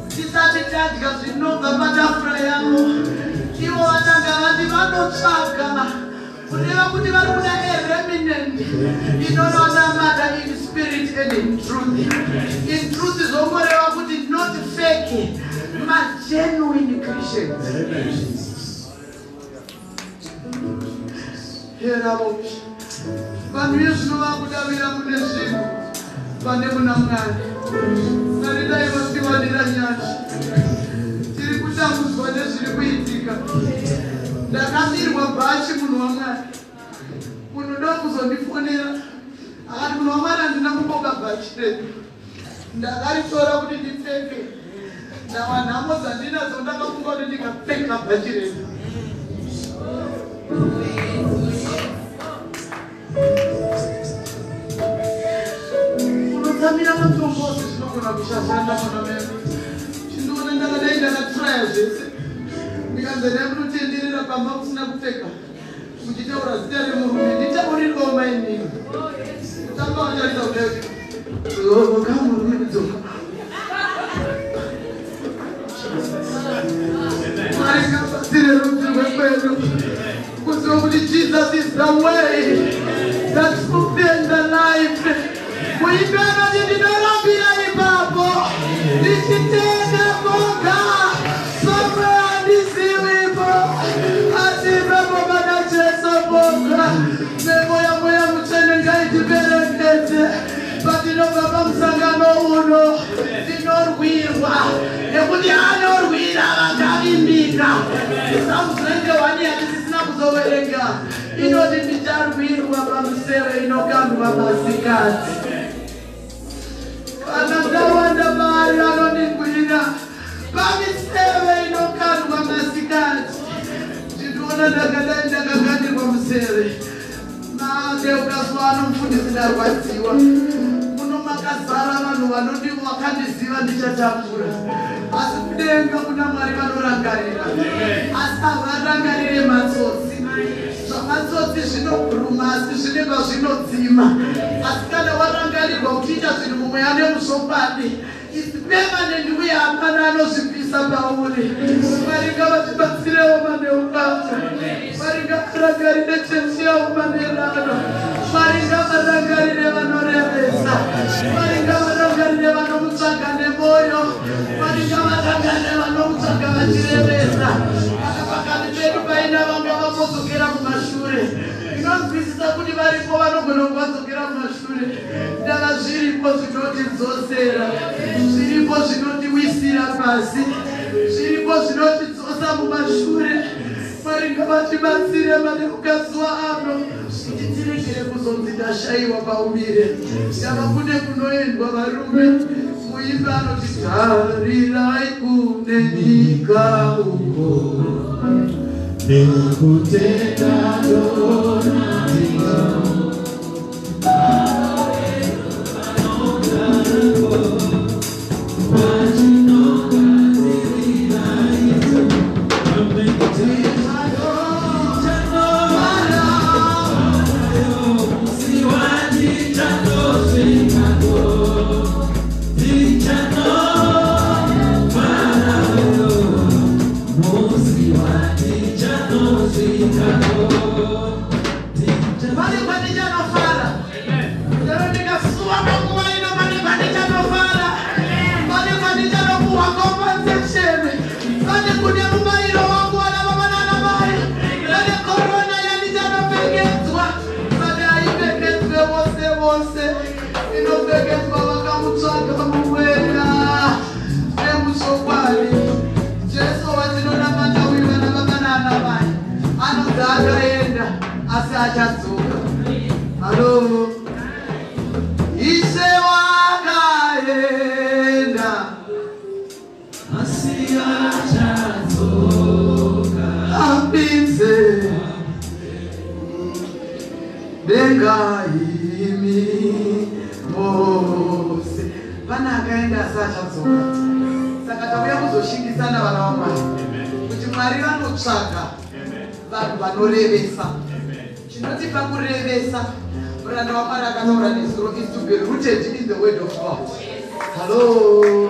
tisati tadya zvinobva patafura yavo, ivo vatanga vati vanotsvaga, kureva kuti vari kuda a remnant inononamata in spirit and in truth. In truth zvongoreva kuti not fake, magenuine Christians. Amen, Jesus. Heravo vanhu iye zvino vakudavira mune zvinhu vane muna Mwari. Mwari dai vatiwanira nyasha. Tiri kutambudzwa nezviri kuitika. Ndakabirwa bhachi, munhu waMwari. Munhu ndokuzondifonera akati, "Munhu waMwari, handina kumboka bhachi redu, ndakaritora kuti ndipfeke. Ndawa nhamo dzandinadzo, ndakafunga kuti ndikapfeka bhachi redu." Unotsamira matombo ose, zvinogona kushashanda muna medu. Chindiona ndakadai, ndakatraya zvese, ndikanzi dai munotenderera pamba musina kupfeka muchitaura zita remurume. Nditaurirwawo mainini tanga watarisa kudai, dzoka murume, dzoka. Mwari ngabatsire rudzi rwekwedu kuziva kuti Jesus is the way, the truth and the life. Muimbi anoti, "Ndinorambira ipapo ndichitenda boga, pamwe handizivipo, asi ipapo pana Jesu boga." Mhepo yaMweya Mutsvene ngaitiperekedze patinobva pamusangano uno. Tinorwirwa nekuti anorwira vakavimbika. Psalms 91 yatisisina kuzoverenga inoti, "Ndicharwirwa pamuseve inokandwa masikati. Kana ndawanda mari, anondigwira pamiseve inokandwa masikati." Ndinoona ndakadai ndakakandirwa museve madeukazuva ano. Mufundisi, ndarwadziwa. Muno makazara vanhu vanodi vakandiziva, ndichatambura. Asi kudenga kuna Mwari vanorangarira, asi havarangarire matsotsi. Zvamatsotsi zvinoguruma, asi zvine pazvinodzima. Asi kana warangarirwa uchiita zvinhu mumweya nemuzvokwadi, is permanent, uye hapana anozvibvisa pauri. Mwari ngavatibatsirewo maneukata. Mwari ngavarangarire chechi yavo manerano. Mwari ngavarangarire vanorevesa. Mwari ngavarangarire vanomutsvaga nemwoyo. Mwari ngavarangarire vanomutsvaga vachirevesa. Kana pakati pedu paina vanga vambodzokera kumashure, ndinonzwisisa kuti varipo vanogona kuvadzokera kumashure. Ndava zviripo zvinotidzosera, zviripo zvinoti. zvinotiwisira pasi, zviripo zvinotidzosa mumashure. Mwari ngavatibatsire madeukazuva ano kuti tiregere kuzonzi ndashayiwa paumire. Ndava kune kunoendwa varume. Muimbi anoti tarirai kune nyika uko nekutenda ndonatiro. Pane pandichanofara, chero ndikasuwa panguva ino, pane pandichanofara, pane pandichanopuhwa compensation, pane kune mubayiro wangu vana baba nana mai, pane korona yandichanopfekedzwa. Pane haipfekedzwe vose vose, inopfekedzwa vakamutsvaga mumweya nemuchokwadi. Jesu watinonamata uyu, vana baba nana mai, anonzi akaenda asi achadzoka. Hallo, Ishe wakaenda Asi achadzoka. Apinze denga imi mose. Pane akaenda asi achadzoka. Saka tauya kuzoshingisana, vana vaMwari, kuti Mwari vanotsvaga vanhu vanorevesa. Chinotipa kurevesa, muranda waMwari akataura nezuro, is to be rooted in the word of God. Hallo,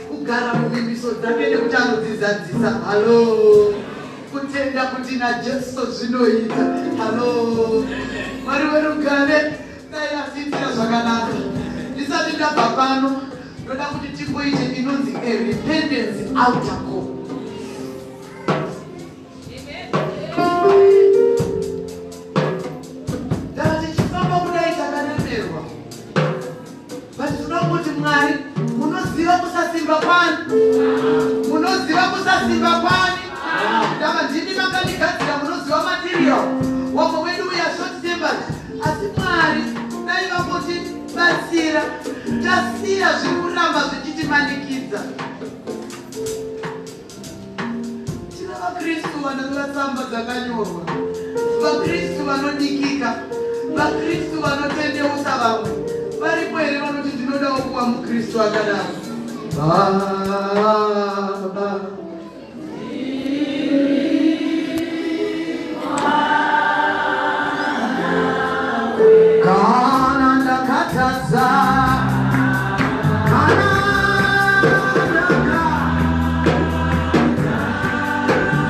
kugara muvimbiso dzake nekuti anodzidzadzisa. Hallo, kutenda kuti naJesu zvinoita. Hallo, Mwari werugare dai asiitira zvakanaka. Ndisati ndabva pano, ndoda kuti timboite inonzi a repentance altar call. Ndava tichifamba kudai takaremerwa, but tinoda kuti Mwari, munoziva kusasimba kwani, munoziva kusasimba kwani. Ndava ndimi makandigadzira, munoziva material. Wamwe wedu uya short tempered, asi Mwari dai vangotibatsira. Tasiya zviri kuramba zvichitimanikidza. Tina vakristu vanonyora tsamba dzakanyorwa, vakristu vanodikika, vakristu vanotendeusa vamwe. Varipo here vanoti ndinodawo kuva mukristu akadaro? Baba, kana ndakatadza, kana ndaka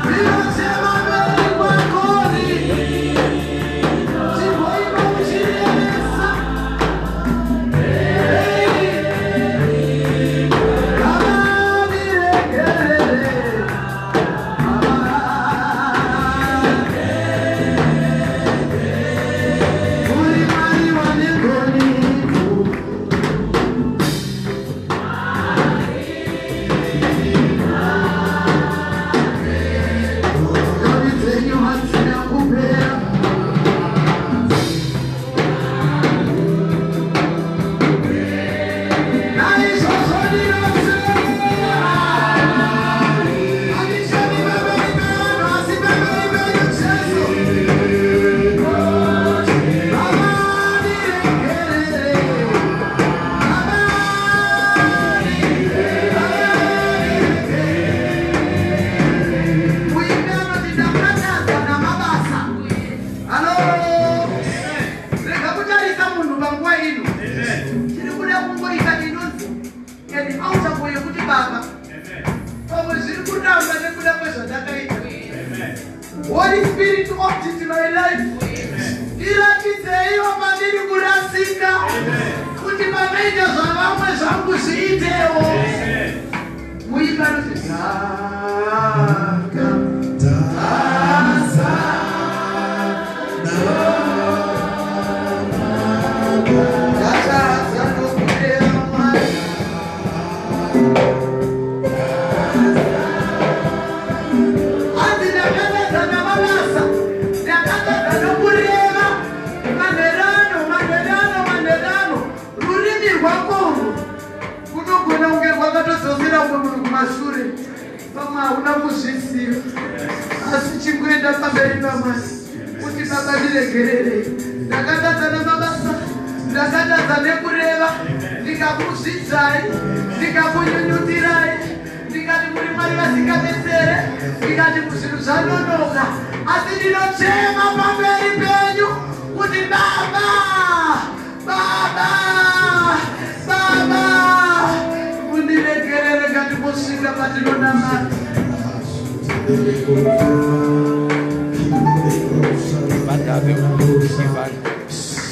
ndinochema mberi kwakori, chimboima uchirevesa. Baba, ndiregerere. Baba, uri Mwari wane ngoni. Ngoni dzenyu hadzina kupera. Naizvozvo ndinotsera. Handichemi pamberi pevanhu, asi pamberi penyu, Jesu. Baba, ndiregerere. Baba, ndiregerere. Muimbi anoti ndakatadza namabasa. Hallo, rega kutarisa munhu panguva ino. Tiri kuda kungoita inonzi an altar call yekuti Baba, pamwe zviri kuramba nekuda kwezvandakaita. Holy Spirit, audit my life. Iratidzeiwo pandiri kurasika, kuti panoita zvavamwe zvangu zviitewo. Muimbi anoti zaka Taza ndatadza nokureva Mwari. Rwako kunogona kunge rwakatodzosera umwe munhu kumashure, pamwe hauna kuzviziva, asi chingoenda pamberi paMwari kuti Baba ndiregererei, ndakatadza namabasa, ndakatadza nekureva, ndikakuzvidzai, ndikakunyunyutirai, ndikati muri Mwari vasingabetsere, ndikati muzvinhu zvanonoka, asi ndinochema pamberi penyu kuti Baba, Baba, Baba, mundiregerere. Ngatimbosvika patinonamata.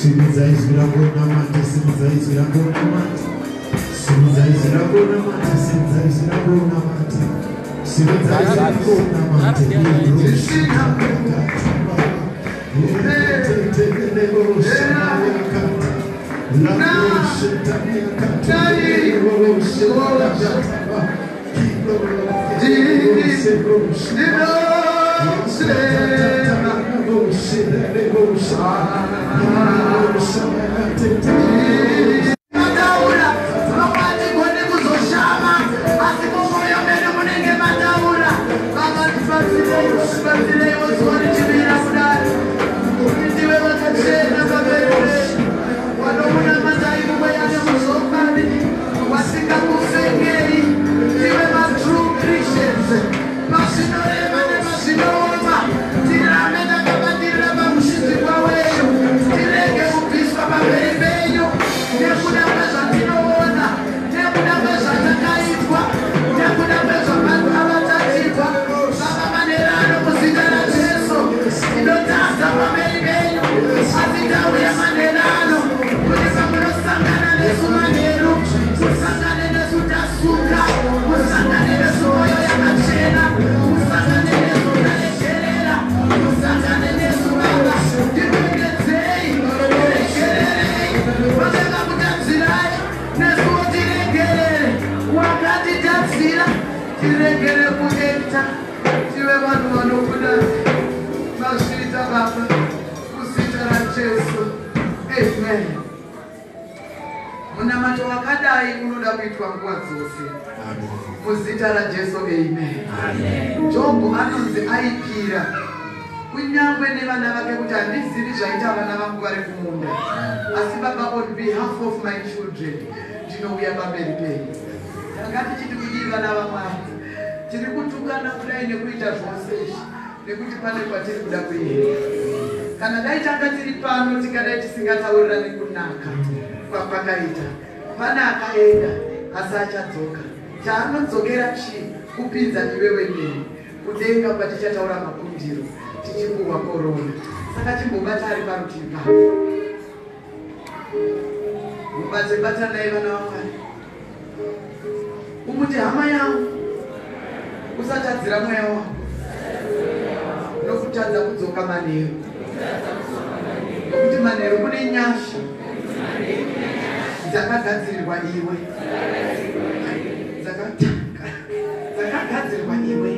Simudza izwi rako unamate, simudza izwi rako unamate, simudza izwi rako unamate, simudza izwi rako unamate, simudza izwi rako unamate. Mataura vamwe kuzoshama, asi mumwoyo menyu munenge mataura. Baba, tibatsireiwo, tibatsireiwo zuva richivira kudai, kuti tive vakachena pamberi penyu, vanokunamatai mumweya nemuzvokwadi, vasingakufengei, tive matrue Christians pazvinorema nepazvinooma. Tirambe takabatirira pamuchinjikwa wenyu, tirege kubviswa pamberi penyu nekuda kwezvatinoona, nekuda kwezvatakaitwa, nekuda kwezvavatatipa. Baba, manerano muzita raJesu, tinotadza pamberi penyu, asi tauya manerano kuti pamunosangana nesu manheru, musangane nesu tasuka, musangane nesu mwoyo yakachena, musangane nesu taregerera, musangane nesu. Baba, tikuendedzei, tiregererei vakakakutadzirai, nesuwo tiregerere wakatitadzira, tiregere kuenda, tive vanhu vanokuda. Mazviita Baba, kuzita raJesu, amen. Munamato wakadai unoda kuitwa nguva dzose, muzita raJesu, amen. Jobho anonzi aipira kunyangwe nevana vake kuti handizivi zvaita vana vangu vari kumunda, asi Baba, on behalf of my children, ndinouya pamberi penyu. Tanga tichiti kudii, vana vaMwari? Tiri kutukana kudai nekuita zvose izvi nekuti pane kwatiri kuda kuenda. Kana dai tanga tiri pano, tingadai tisingataurirani kunaka kwapakaita. Pane akaenda, asi achadzoka. Chaanodzokera chii? Kupinza iwewe neni kudenga, kwatichataura makundiro tichipuhwa korona. Saka chimbobata ari parutivi pako, mubate, batanai vana vaMwari, umuti, "Hama yangu, usatadzira mweya wako nokutadza kudzoka manheru, nokuti manheru kune nyasha dzakagadzirirwa iwe, dzakagadzirirwa iwe."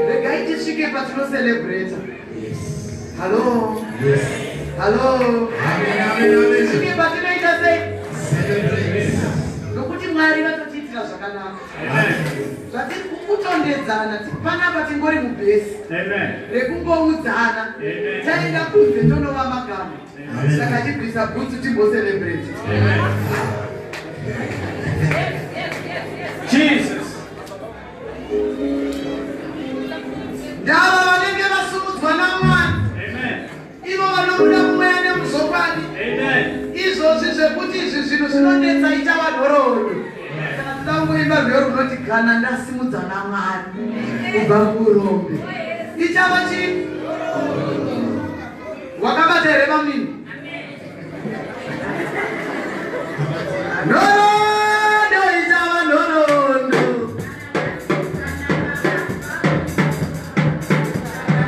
Regai tisvike patinocelebrata. Hallo? Hallo? Tisvike patinoita sei? Nokuti Mwari vatotiitira zvakanaka. Zvatiri kutondedzana panapa, tingori mubhesi rekungoudzana. Taenda kunze tonova magama. Saka chibvisa bhutsu, timbocelebrate. Jesus. Ndava vanenge vasumudzwa naMwari, ivo vanobuda mumweya nemuzvokwadi. Izvozvi zvekuti izvi zvinhu zvinonetsa ichava nhoroondo. Saka toda kungoimba rwiyo runoti, "Kana ndasimudza naMwari kubva kuurombe," ichava chii? Wakabata here vamini? Nhoroondo ichava nhoroondo,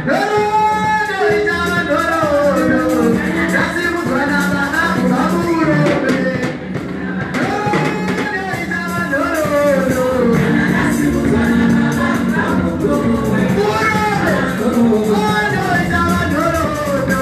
nhoroondo ichava nhoroondo, ndasimudzwa naBaba kubva kuurombe. Nhoroondo ichava nhoroondo, urombe, hondo ichava nhoroondo.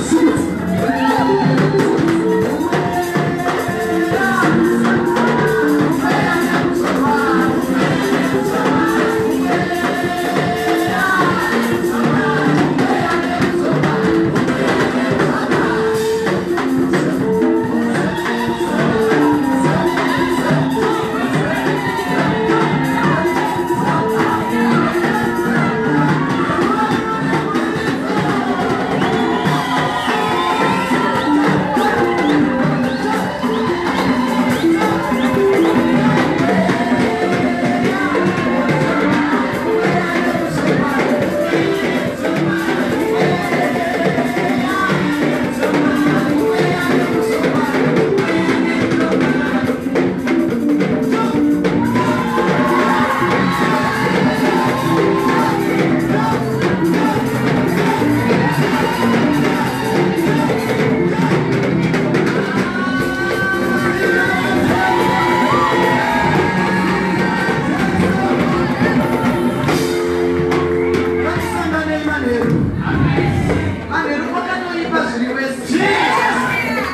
Simudza. Ngatisanganei manheru. Manheru kwakatoipa zviri wese.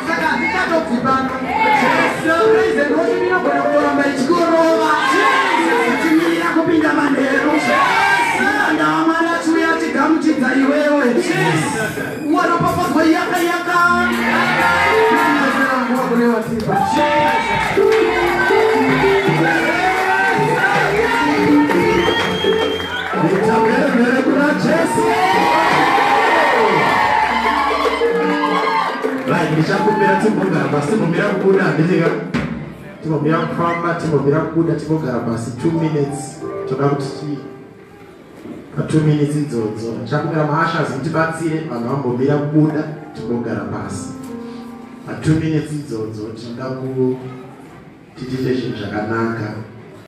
Saka handichatobvi pano. Praise and worship inogona kutoramba ichikorova. Timirira kupinda manheru. Muranda waMwari achiuya achigamuchidza iwewe. Waropafadzwa yaka yaka. Ndinotera nguva kune vatipa. Ita mhere kuna Jesu. Right, ndichakumbira timbogara pasi, timbomira kubuda, handitika. Timbomira kufamba, timbomira kubuda, timbogara pasi 2 minutes. Toda kuti ti pa 2 minutes idzodzo. Ndichakumbira maashas mutibatsire vanhu vambomira kubuda, timbogara pasi. Pa 2 minutes idzodzo tinoda kuti tiite zvinhu zvakanaka.